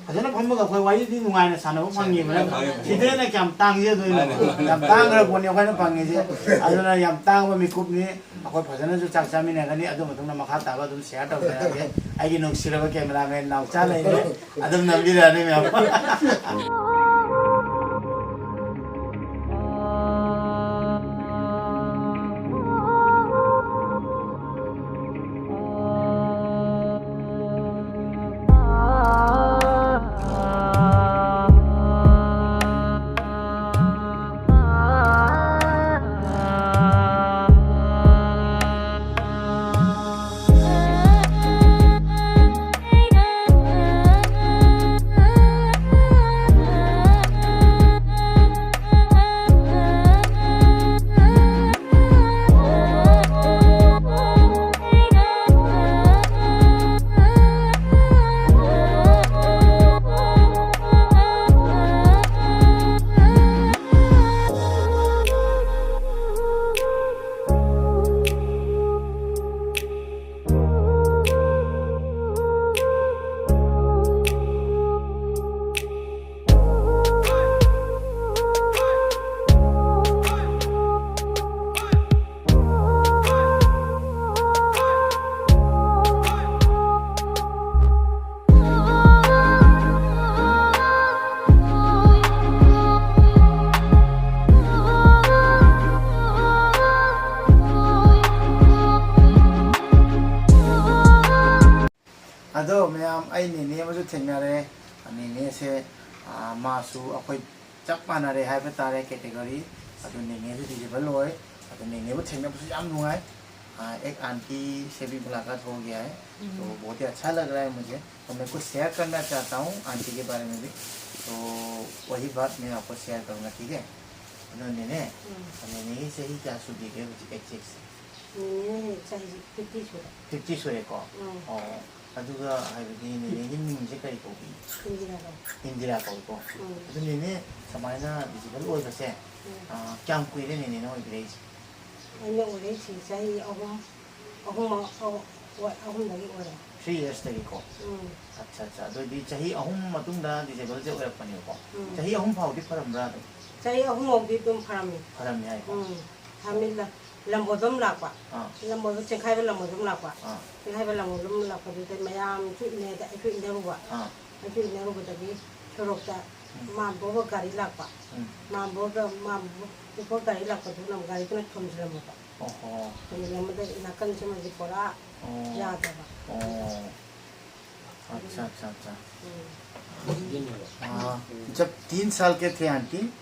ꯐꯖꯅ ꯐꯝꯃꯒ ꯑꯩꯈꯣꯏ ꯋꯥꯔꯤꯗꯤ ꯅꯨꯡꯉꯥꯏꯅ ꯁꯥꯟꯅꯕ ꯐꯪꯉꯤꯕꯅ꯫ ꯁꯤꯗꯩꯅ ꯀꯌꯥꯝ ꯇꯥꯡꯖꯗꯣꯏꯅꯣ? ꯌꯥꯝ ꯇꯥꯡꯈ꯭ꯔ ꯄꯣꯠꯅꯤ ꯑꯩꯈꯣꯏꯅ ꯐꯪꯉꯤꯁꯦ꯫ ꯑꯗꯨꯅ ꯌꯥꯝ ꯇꯥꯡꯕ ꯃꯤꯀꯨꯞꯅꯤ꯫ ꯑꯩꯈꯣꯏ ꯐꯖꯅꯁꯨ ꯆꯥꯛ ꯆꯥꯃꯤꯟꯅꯒꯅꯤ꯫ ꯑꯗꯨ ꯃꯇꯨꯡꯗ ꯃꯈꯥ ꯇꯥꯕ ꯑꯗꯨꯝ ꯁꯤꯌꯥꯔ ꯇꯧꯖꯔꯛꯑꯒꯦ꯫ ꯑꯩꯒꯤ ꯅꯨꯡꯁꯤꯔꯕ ꯀꯦꯃꯦꯔꯥꯃꯦꯟ ꯅꯥꯎꯆꯥ ꯂꯩꯔꯦ꯫ ꯑꯗꯨꯝ ꯅꯝꯕꯤꯔꯛꯑꯅꯤ ꯃꯌꯥꯝ꯫ ꯊꯦꯡꯅꯔꯦ꯫ ꯅꯦꯅꯦꯁꯦ, ꯑ, ꯃꯥꯁꯨ ꯑꯩꯈꯣꯏ ꯆꯞ ꯃꯥꯟꯅꯔꯦ ꯍꯥꯏꯕ ꯇꯥꯔꯦ category꯫ ꯑꯗꯨ ꯅꯦꯅꯦꯁꯨ disabled ꯑꯣꯏ꯫ ꯑꯗꯨ ꯅꯦꯅꯦꯕꯨ ꯊꯦꯡꯅꯕꯁꯨ ꯌꯥꯝ ꯅꯨꯡꯉꯥꯏ꯫ अ, एक आंटी से भी मुलाकात हो गया है, तो हम्म। बहुत ही अच्छा लग रहा है मुझे। तो मैं कुछ share करना चाहता हूँ आंटी के बारे में भी। तो वही बात मैं आपको share करूँगा, ठीक है? ꯑꯗꯣ ꯅꯦꯅꯦ, ꯎꯝ꯫ ꯅꯦꯅꯦꯒꯤ ꯆꯍꯤ ꯀꯌꯥ ꯁꯨꯕꯤꯒꯦ ꯍꯧꯖꯤꯛ exact ꯁꯦ? ꯅꯦꯅꯦ ꯆꯍꯤ fifty ꯁꯨꯔꯦ꯫ Fifty ꯁꯨꯔꯦꯀꯣ? ꯎꯝ꯫ ꯑꯣ, ꯑꯗꯨꯒ ꯍꯥꯏꯕꯗꯤ ꯅꯦꯅꯦꯒꯤ ꯃꯤꯡꯁꯦ ꯀꯔꯤ ꯀꯧꯕꯤ? ꯏꯟꯗꯤꯔꯥ ꯀꯧꯏ꯫ ꯏꯟꯗꯤꯔꯥ ꯀꯧꯏꯀꯣ? ꯎꯝ꯫ ꯑꯗꯨ ꯅꯦꯅꯦ, ꯁꯨꯃꯥꯏꯅ disabled ꯑꯣꯏꯕꯁꯦ, ꯎꯝ꯫ ꯑ, ꯀꯌꯥꯝ ꯀꯨꯏꯔꯦ ꯅꯦꯅꯦꯅ ꯑꯣꯏꯕꯤꯔꯛꯏꯁꯦ? ꯑꯩꯅ ꯑꯣꯏꯔꯛꯏꯁꯤ ꯆꯍꯤ ꯑꯍꯨꯝ, ꯑꯍꯨꯝ, ꯑꯍꯨꯝ, ꯍꯣꯏ, ꯑꯍꯨꯝꯗꯒꯤ ꯑꯣꯏꯔꯦ꯫ Three yearsꯇꯒꯤꯀꯣ? ꯎꯝ꯫ ꯑꯠꯆꯥ, ꯑꯠꯆꯥ꯫ ꯑꯗꯨꯑꯣꯏꯗꯤ ꯆꯍꯤ ꯑꯍꯨꯝ ꯃꯇꯨꯡꯗ disablesꯁꯦ ꯑꯣꯏꯔꯛꯄꯅꯦꯕꯀꯣ? ꯎꯝ꯫ ꯆꯍꯤ ꯑꯍꯨꯝ ꯐꯥꯎꯗꯤ ꯐꯔꯝꯕ꯭ꯔꯥ ꯑꯗꯨꯝ? ꯆꯍꯤ ꯑꯍꯨꯝ ꯐꯥꯎꯗꯤ ꯑꯗꯨꯝ ꯐꯔꯝꯃꯤ꯫ ꯐꯔꯝꯃꯤ ꯍꯥꯏꯀꯣ? ꯎꯝ꯫ ꯐꯔꯝꯃꯤ꯫ ꯂꯝꯕꯣꯗꯝ ꯂꯥꯛꯄ꯫ ꯑꯥ꯫ ꯂꯝꯕꯣꯗꯝ, ꯆꯦꯟꯈꯥꯏꯕ ꯂꯝꯕꯣꯗꯝ ꯂꯥꯛꯄ꯫ ꯑꯥ꯫ ꯆꯦꯟꯈꯥꯏꯕ ꯂꯝꯕꯣꯗꯝ ꯂꯥꯛꯄꯗꯨꯗ ꯃꯌꯥꯝꯁꯨ ꯏꯟꯅꯩꯗ, ꯑꯩꯁꯨ ꯏꯟꯅꯔꯨꯕ꯫ ꯑꯥ꯫ ꯑꯩꯁꯨ ꯏꯟꯅꯔꯨꯕꯗꯒꯤ ꯁꯣꯔꯣꯛꯇ ꯎꯝ꯫ ꯃꯥꯟꯕꯣꯕ ꯒꯥꯔꯤ ꯂꯥꯛꯄ꯫ ꯎꯝ꯫ ꯃꯥꯟꯕꯣꯕ, ꯃꯥꯟꯕꯣꯕ ꯒꯥꯔꯤ ꯂꯥꯛꯄꯗꯨꯅ ꯒꯥꯔꯤꯗꯨꯅ ꯊꯣꯝꯖꯤꯜꯂꯝꯃꯕ꯫ ꯑꯣꯍꯣ꯫ ꯊꯣꯝꯖꯤꯜꯂꯝꯕꯗ ꯅꯥꯀꯟꯁꯤꯃꯗꯤ ꯄꯨꯔꯥ ꯑꯣ꯫ ꯌꯥꯗ꯭ꯔꯕ꯫ ꯑꯣ꯫ अच्छा, अच्छा, अच्छा। हम्म। हाँ, जब तीन साल के थे आंटी,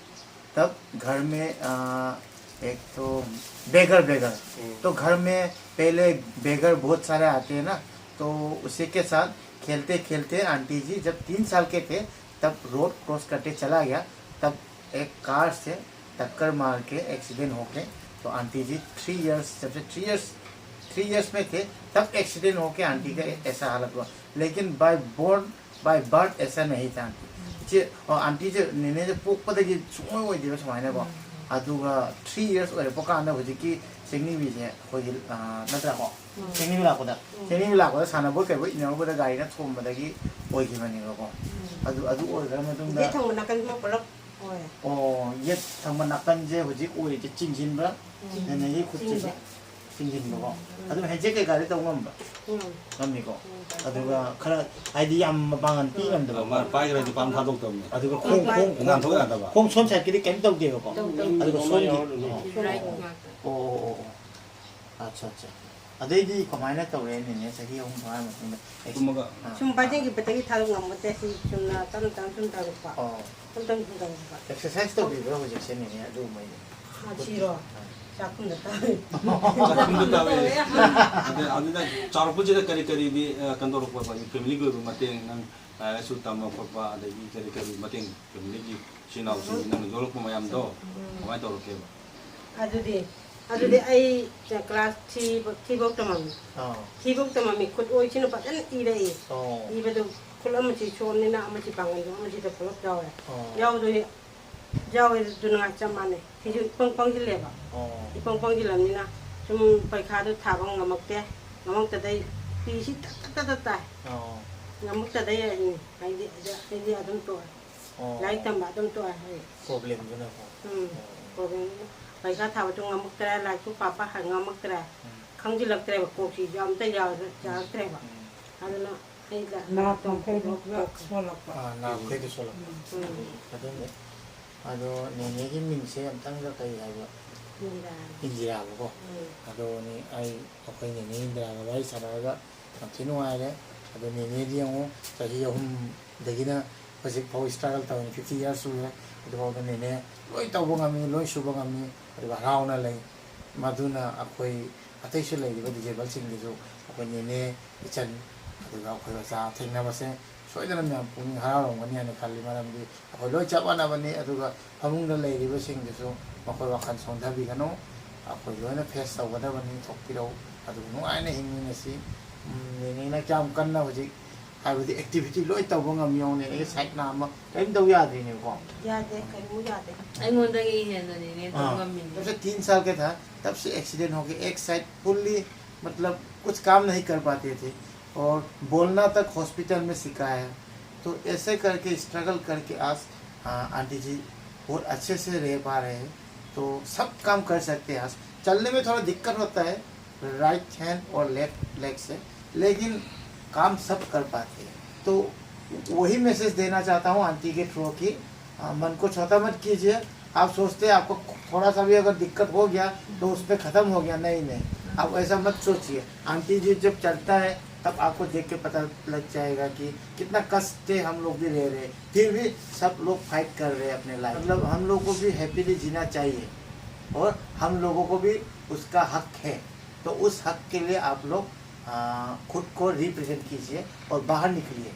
तब घर में, आ, एक तो beggar, beggar। हम्म। तो घर में पहले beggar बहुत सारे आते हैं ना, तो उसी के साथ खेलते खेलते आंटी जी जब तीन साल के थे, तब रोड क्रॉस करते चला गया, तब एक कार से टक्कर मार के एक्सीडेंट होके, तो आंटी जी थ्री इयर्स, जब से थ्री इयर्स, थ्री इयर्स में थे, तब एक्सीडेंट होके आंटी का ऐसा हालत हुआ। लेकिन बाय बॉर्न, बाय बर्थ ऐसा नहीं था आंटी। ꯏꯆꯦ, ꯑ, ꯑꯥꯟꯇꯤꯁꯦ, ꯅꯦꯅꯦꯁꯦ ꯄꯣꯛꯄꯗꯒꯤ ꯁꯨꯡꯑꯣꯏ ꯑꯣꯏꯗꯦꯕ ꯁꯨꯃꯥꯏꯅꯀꯣ꯫ ꯑꯗꯨꯒ ꯊ꯭ꯔꯤ ꯏꯌꯔꯁ ꯑꯣꯏꯔꯛꯄ ꯀꯥꯟꯗ ꯍꯧꯖꯤꯛꯀꯤ ꯆꯤꯡꯅꯤꯕꯤꯁꯦ ꯑꯩꯈꯣꯏꯒꯤ, ꯑ, ꯅꯠꯇ꯭ꯔꯥꯀꯣ? ꯎꯝ꯫ ꯆꯤꯡꯅꯤꯕꯤ ꯂꯥꯛꯄꯗ, ꯎꯝ꯫ ꯆꯤꯡꯅꯤꯕꯤ ꯂꯥꯛꯄꯗ ꯁꯥꯟꯅꯕꯣꯏ ꯀꯩꯕꯣꯏ ꯏꯟꯅꯔꯨꯕꯗ ꯒꯥꯔꯤꯅ ꯊꯣꯝꯕꯗꯒꯤ ꯑꯣꯏꯈꯤꯕꯅꯦꯕꯀꯣ꯫ ꯎꯝ꯫ ꯑꯗꯨ, ꯑꯗꯨ ꯑꯣꯏꯈ꯭ꯔ ꯃꯇꯨꯡꯗ ꯌꯦꯠ ꯊꯪꯕ ꯅꯥꯀꯟꯁꯤꯃ ꯄꯨꯂꯞ ꯑꯣꯏꯔꯦ꯫ ꯑꯣ, ꯌꯦꯠ ꯊꯪꯕ ꯅꯥꯀꯟꯁꯦ ꯍꯧꯖꯤꯛ ꯑꯣꯏꯔꯤꯁꯦ ꯆꯤꯡꯁꯤꯟꯕ꯭ꯔꯥ? ꯎꯝ꯫ ꯅꯦꯅꯦꯒꯤ ꯈꯨꯠꯁꯦ ꯆꯤꯡꯕ꯫ ꯆꯤꯡꯁꯤꯟꯕꯀꯣ꯫ ꯎꯝ꯫ ꯑꯗꯨꯝ ꯍꯦꯟꯖꯦꯛ ꯀꯩꯀꯥꯗꯤ ꯇꯧ ꯉꯝꯕ꯭ꯔꯥ? ꯎꯝ꯫ ꯉꯝꯃꯤꯀꯣ꯫ ꯎꯝ꯫ ꯑꯗꯨꯒ ꯈꯔ ꯍꯥꯏꯗꯤ ꯌꯥꯝ ꯃꯄꯥꯡꯒꯜ ꯄꯤ ꯉꯝꯗꯕ꯫ ꯑ, ꯃꯥ ꯄꯥꯏꯈ꯭ꯔꯗꯤ ꯄꯥꯛ ꯊꯥꯗꯣꯛꯇꯕꯅꯤ꯫ ꯑꯗꯨꯒ ꯈꯣꯡ, ꯈꯣꯡ, ꯈꯣꯡ, ꯅꯥꯟꯊꯣꯛ ꯌꯥꯗꯕ꯫ ꯈꯣꯡ ꯁꯣꯝ ꯁꯥꯏꯠꯀꯤꯗꯤ ꯀꯩꯝ ꯇꯧꯗꯦꯕꯀꯣ꯫ ꯇꯧꯗꯦ꯫ ꯑꯗꯨꯒ ꯁꯣꯝꯒꯤ꯫ ꯔꯥꯏꯠ ꯉꯥꯛꯇ꯫ ꯑꯣ, ꯑꯣ, ꯑꯣ, ꯑꯣ꯫ ꯑꯠꯆꯥ, ꯑꯠꯆꯥ꯫ ꯑꯗꯩꯗꯤ ꯀꯃꯥꯏꯅ ꯇꯧꯔꯦ ꯅꯦꯅꯦ? ꯆꯍꯤ ꯑꯍꯨꯝ ꯐꯥꯔ ꯃꯇꯨꯡꯗ ꯑꯦ, ꯀꯨꯝꯃꯒ ꯑꯥ, ꯁꯨꯝ ꯄꯥꯏꯖꯟꯈꯤꯕꯗꯒꯤ ꯊꯥꯗꯣꯛ ꯉꯝꯃꯛꯇꯦ꯫ ꯁꯤ ꯆꯨꯝꯅ ꯇꯞꯅ ꯇꯞꯅ ꯁꯨꯝ ꯊꯥꯗꯣꯛꯄ꯫ ꯑꯣ, ꯇꯞꯅ ꯇꯞꯅ ꯁꯨꯝ ꯊꯥꯗꯣꯛꯄ꯫ ꯑꯦꯛꯁꯔꯁꯥꯏꯁ ꯇꯧꯕꯤꯕ꯭ꯔꯥ ꯍꯧꯖꯤꯛꯁꯦ ꯅꯦꯅꯦ? ꯑꯗꯨꯒꯨꯝꯕꯩꯗꯤ ꯑꯥ, ꯁꯤꯔꯣ? ꯆꯥꯛꯈꯨꯝꯗ ꯇꯥꯔꯤ꯫ ꯆꯥꯛꯈꯨꯝꯗ ꯇꯧꯋꯦ꯫ ꯑꯗ ꯑꯗꯨꯅ ꯆꯥꯎꯔꯛꯄꯁꯤꯗ ꯀꯔꯤ ꯀꯔꯤꯗꯤ ꯑ, ꯀꯩꯅꯣ ꯇꯧꯔꯛꯄ, ꯑꯩꯈꯣꯏꯒꯤ ꯐꯦꯃꯤꯂꯤꯒꯤ ꯑꯣꯏꯕ ꯃꯇꯦꯡ, ꯅꯪ ꯂꯥꯏꯔꯤꯛ ꯂꯥꯏꯁꯨ ꯇꯝꯕ ꯈꯣꯠꯄ, ꯑꯗꯒꯤ ꯀꯔꯤ ꯀꯔꯤ ꯃꯇꯦꯡ ꯐꯦꯃꯤꯂꯤꯒꯤ ꯏꯆꯤꯜ ꯏꯅꯥꯎꯁꯤꯡꯒꯤ ꯅꯪꯅ ꯌꯣꯛꯂꯛꯄ ꯃꯌꯥꯝꯗꯣ ꯀꯃꯥꯏꯅ ꯇꯧꯔꯛꯀꯦꯕ? ꯑꯗꯨꯗꯤ ꯑꯗꯨꯗꯤ ꯑꯩ ꯀ꯭ꯂꯥꯁ ꯊ꯭ꯔꯤ ꯊ꯭ꯔꯤꯐꯧ ꯇꯝꯃꯝꯃꯤ꯫ ꯑꯥ, ꯊ꯭ꯔꯤꯐꯧ ꯇꯝꯃꯝꯃꯤ꯫ ꯈꯨꯠ ꯑꯣꯏꯁꯤꯅ ꯐꯖꯅ ꯏꯔꯛꯏ꯫ ꯑꯣ, ꯏꯕꯗꯨ ꯈꯨꯠ ꯑꯃꯁꯤ ꯁꯣꯛꯑꯕꯅꯤꯅ ꯑꯃꯁꯤ ꯄꯥꯡꯒꯟꯗꯣ ꯑꯃꯁꯤꯗ ꯄꯨꯂꯞ ꯌꯥꯎꯔꯦ꯫ ꯑꯣ, ꯌꯥꯎꯗꯣꯏ ꯌꯥꯎꯋꯦ꯫ ꯑꯗꯨꯅ ꯆꯞ ꯃꯥꯟꯅꯩ꯫ ꯁꯤꯁꯨ ꯏꯄꯪ ꯄꯪꯁꯤꯜꯂꯦꯕ꯫ ꯑꯣ, ꯏꯄꯪ ꯄꯪꯁꯤꯜꯂꯕꯅꯤꯅ ꯁꯨꯝ ꯄꯔꯤꯈꯥꯗꯣ ꯊꯥꯕ ꯉꯝꯃꯛꯇꯦ꯫ ꯉꯝꯃꯛꯇꯗꯩ ꯄꯤꯁꯤ ꯇꯠ ꯇꯠ ꯇꯠ ꯇꯠ ꯇꯥꯏ꯫ ꯑꯣ, ꯉꯝꯃꯛꯇꯗꯩ ꯑꯩ ꯍꯥꯏꯗꯤ ꯑꯩꯗꯤ ꯑꯗꯨꯝ ꯇꯣꯛꯑꯦ꯫ ꯑꯣ, ꯂꯥꯏꯔꯤꯛ ꯇꯝꯕ ꯑꯗꯨꯝ ꯇꯣꯛꯑꯦ ꯑꯩ꯫ ꯄ꯭ꯔꯣꯕ꯭ꯂꯦꯝꯗꯨꯅꯀꯣ꯫ ꯎꯝ꯫ ꯄ꯭ꯔꯣꯕ꯭ꯂꯦꯝ꯫ ꯄꯩꯁꯥ ꯊꯥꯕꯁꯨ ꯉꯝꯃꯛꯇ꯭ꯔꯦ, ꯂꯥꯏꯔꯤꯛꯁꯨ ꯄꯥꯕ ꯍ-, ꯉꯝꯃꯛꯇ꯭ꯔꯦ꯫ ꯎꯝ꯫ ꯈꯪꯖꯤꯜꯂꯛꯇ꯭ꯔꯦꯕ, ꯀꯣꯛꯁꯤꯁꯨ ꯑꯝꯇ ꯌꯥ-, ꯌꯥꯔꯛꯇ꯭ꯔꯦꯕ꯫ ꯎꯝ꯫ ꯑꯗꯨꯅ ꯑꯩ ꯂ-, ꯅꯥ ꯄꯪꯈꯩꯗꯣ ꯄꯨꯂꯞ ꯁꯣꯜꯂꯛꯄ꯫ ꯑꯥ, ꯅꯥ ꯄꯪꯈꯩꯗꯣ ꯁꯣꯜꯂꯛꯄ꯫ ꯎꯝ꯫ ꯑꯗꯨꯅꯦ꯫ ꯑꯗꯣ ꯅꯦꯅꯦꯒꯤ ꯃꯤꯡꯁꯦ ꯑꯝꯇꯪꯒ ꯀꯩ ꯍꯥꯏꯕ? ꯏꯟꯗꯤꯔꯥꯅꯤ꯫ ꯏꯟꯗꯤꯔꯥꯕꯀꯣ꯫ ꯎꯝ꯫ ꯑꯗꯣ ꯅꯦ-, ꯑꯩ, ꯑꯩꯈꯣꯏ ꯅꯦꯅꯦ ꯏꯟꯗꯤꯔꯥꯒ ꯋꯥꯔꯤ ꯁꯥꯟꯅꯔꯒ ꯌꯥꯝ ꯊꯤ ꯅꯨꯡꯉꯥꯏꯔꯦ꯫ ꯑꯗꯣ ꯅꯦꯅꯦꯗꯤ ꯌꯦꯡꯉꯨ, ꯆꯍꯤ ꯑꯍꯨꯝꯗꯒꯤꯅ ꯍꯧꯖꯤꯛ ꯐꯥꯎ ꯏꯁꯇ꯭ꯔꯒꯜ ꯇꯧꯔꯤ, ꯐꯤꯐꯇꯤ ꯏꯌꯥꯔꯁ ꯁꯨꯔꯦ꯫ ꯑꯗꯨꯐꯥꯎꯗ ꯅꯦꯅꯦ ꯂꯣꯏ ꯇꯧꯕ ꯉꯝꯃꯤ, ꯂꯣꯏ ꯁꯨꯕ ꯉꯝꯃꯤ, ꯑꯗꯨꯒ ꯍꯔꯥꯎꯅ ꯂꯩ꯫ ꯃꯗꯨꯅ ꯑꯩꯈꯣꯏ ꯑꯇꯩꯁꯨ ꯂꯩꯔꯤꯕ ꯗꯤꯖꯦꯕꯜꯁꯤꯡꯗꯁꯨ ꯑꯩꯈꯣꯏ ꯅꯦꯅꯦ, ꯏꯆꯟ, ꯑꯗꯨꯒ ꯑꯩꯈꯣꯏ ꯑꯣꯖꯥ ꯊꯦꯡꯅꯕꯁꯦ ꯁꯣꯏꯗꯅ ꯃꯌꯥꯝ ꯄꯨꯛꯅꯤꯡ ꯍꯔꯥꯎꯔꯝꯒꯅꯤ ꯍꯥꯏꯅ ꯈꯜꯂꯤ꯫ ꯃꯔꯝꯗꯤ ꯑꯩꯈꯣꯏ ꯂꯣꯏ ꯆꯞ ꯃꯥꯟꯅꯕꯅꯤ꯫ ꯑꯗꯨꯒ ꯐꯃꯨꯡꯗ ꯂꯩꯔꯤꯕꯁꯤꯡꯗꯨꯁꯨ ꯃꯈꯣꯏ ꯋꯥꯈꯜ ꯁꯣꯟꯊꯕꯤꯒꯅꯨ꯫ ꯑꯩꯈꯣꯏ ꯂꯣꯏꯅ ꯐꯦꯁ ꯇꯧꯒꯗꯕꯅꯤ, ꯊꯣꯛꯄꯤꯔꯛꯎ, ꯑꯗꯨꯒ ꯅꯨꯡꯉꯥꯏꯅ ꯍꯤꯡꯃꯤꯟꯅꯁꯤ꯫ ꯎꯝ, ꯅꯦꯅꯦꯅ ꯀꯌꯥꯝ ꯀꯟꯅ ꯍꯧꯖꯤꯛ ꯍꯥꯏꯕꯗꯤ ꯑꯦꯛꯇꯤꯚꯤꯇꯤ ꯂꯣꯏ ꯇꯧꯕ ꯉꯝꯃꯤ ꯌꯦꯡꯉꯨꯅꯦ꯫ ꯑꯩꯒꯤ ꯁꯥꯏꯠ ꯅꯥꯝꯃ ꯀꯔꯤꯝ ꯇꯧ ꯌꯥꯗ꯭ꯔꯤꯅꯦꯀꯣ꯫ ꯌꯥꯗꯦ, ꯀꯩꯃꯨꯛ ꯌꯥꯗꯦ꯫ ꯑꯩꯉꯣꯟꯗꯒꯤ ꯍꯦꯟꯅꯅꯤꯅꯦ ꯇꯧ हाँ, ꯉꯝꯃꯤꯅꯦ꯫ जब से तीन साल के था तब से एक्सीडेंट हो गया, एक साइड फुल्ली मतलब कुछ काम नहीं कर पाते थे और बोलना तक हॉस्पिटल में सिखाया। तो ऐसे करके स्ट्रगल करके आज, हाँ, आंटी जी बहुत अच्छे से रह पा रहे हैं। तो सब काम कर सकते हैं। आज चलने में थोड़ा दिक्कत होता है राइट हैंड और लेफ्ट लेग से, लेकिन काम सब कर पाते हैं। तो वही मैसेज देना चाहता हूँ आंटी के थ्रू कि, आ, मन को छोटा मत कीजिए। आप सोचते हैं आपको थोड़ा सा भी अगर दिक्कत हो गया तो उस पर ख़त्म हो गया, नहीं, नहीं। आप ऐसा मत सोचिए। आंटी जी जब चलता है, तब आपको देख के पता लग जाएगा कि कितना कष्ट से हम लोग भी रह रहे हैं, फिर भी सब लोग फाइट कर रहे हैं अपने लाइफ। मतलब, हम लोगों को भी हैप्पीली जीना चाहिए और हम लोगों को भी उसका हक है। तो उस हक के लिए आप लोग, आ, खुद को रिप्रेजेंट कीजिए और बाहर निकलिए।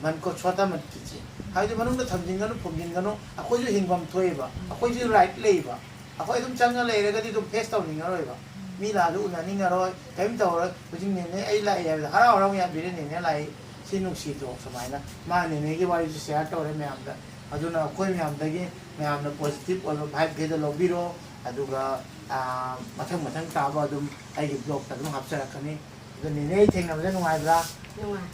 मन को छोटा मत कीजिए। ꯍꯥꯏꯕꯗꯤ, ꯃꯅꯨꯡꯗ ꯊꯝꯖꯤꯟꯒꯅꯨ, ꯐꯨꯝꯖꯤꯟꯒꯅꯨ꯫ ꯑꯩꯈꯣꯏꯁꯨ ꯍꯤꯡꯐꯝ ꯊꯣꯛꯏꯕ, ꯑꯩꯈꯣꯏꯁꯨ ꯔꯥꯏꯠ ꯂꯩꯕ꯫ ꯑꯩꯈꯣꯏ ꯑꯗꯨꯝ ꯆꯪꯉ ꯂꯩꯔꯒꯗꯤ ꯑꯗꯨꯝ ꯐꯦꯁ ꯇꯧꯅꯤꯡꯉꯔꯣꯏꯕ꯫ ꯃꯤ ꯂꯥꯛꯑꯁꯨ ꯎꯅꯅꯤꯡꯉꯔꯣꯏ, ꯀꯔꯤꯝ ꯇꯧꯔꯔꯣꯏ꯫ ꯍꯧꯖꯤꯛ ꯅꯦꯅꯦ ꯑꯩ ꯂꯥꯛꯏ ꯍꯥꯏꯕꯗ ꯍꯔꯥꯎ ꯍꯔꯥꯎ ꯃꯌꯥꯝ ꯄꯤꯔꯦ, "ꯅꯦꯅꯦ ꯂꯥꯛꯏ, ꯁꯤ ꯅꯨꯡꯁꯤꯗ꯭ꯔꯣ?" ꯁꯨꯃꯥꯏꯅ꯫ ꯃꯥ ꯅꯦꯅꯦꯒꯤ ꯋꯥꯔꯤꯁꯨ ꯁꯤꯌꯥꯔ ꯇꯧꯔꯦ ꯃꯌꯥꯝꯗ꯫ ꯑꯗꯨꯅ ꯑꯩꯈꯣꯏ ꯃꯌꯥꯝꯗꯒꯤ, ꯃꯌꯥꯝꯅ ꯄꯣꯖꯤꯇꯤꯚ ꯑꯣꯏꯕ ꯚꯥꯏꯕꯈꯩꯗꯣ ꯂꯧꯕꯤꯔꯣ꯫ ꯑꯗꯨꯒ, ꯑꯥ, ꯃꯊꯪ ꯃꯊꯪ ꯇꯥꯕ ꯑꯗꯨꯝ ꯑꯩꯒꯤ ꯕ꯭ꯂꯣꯛꯇ ꯑꯗꯨꯝ ꯍꯥꯞꯆꯔꯛꯀꯅꯤ꯫ ꯑꯗꯣ ꯅꯦꯅꯦ ꯑꯩ ꯊꯦꯡꯅꯕꯗ ꯅꯨꯡꯉꯥꯏꯕ꯭ꯔꯥ? ꯅꯨꯡꯉꯥꯏ꯫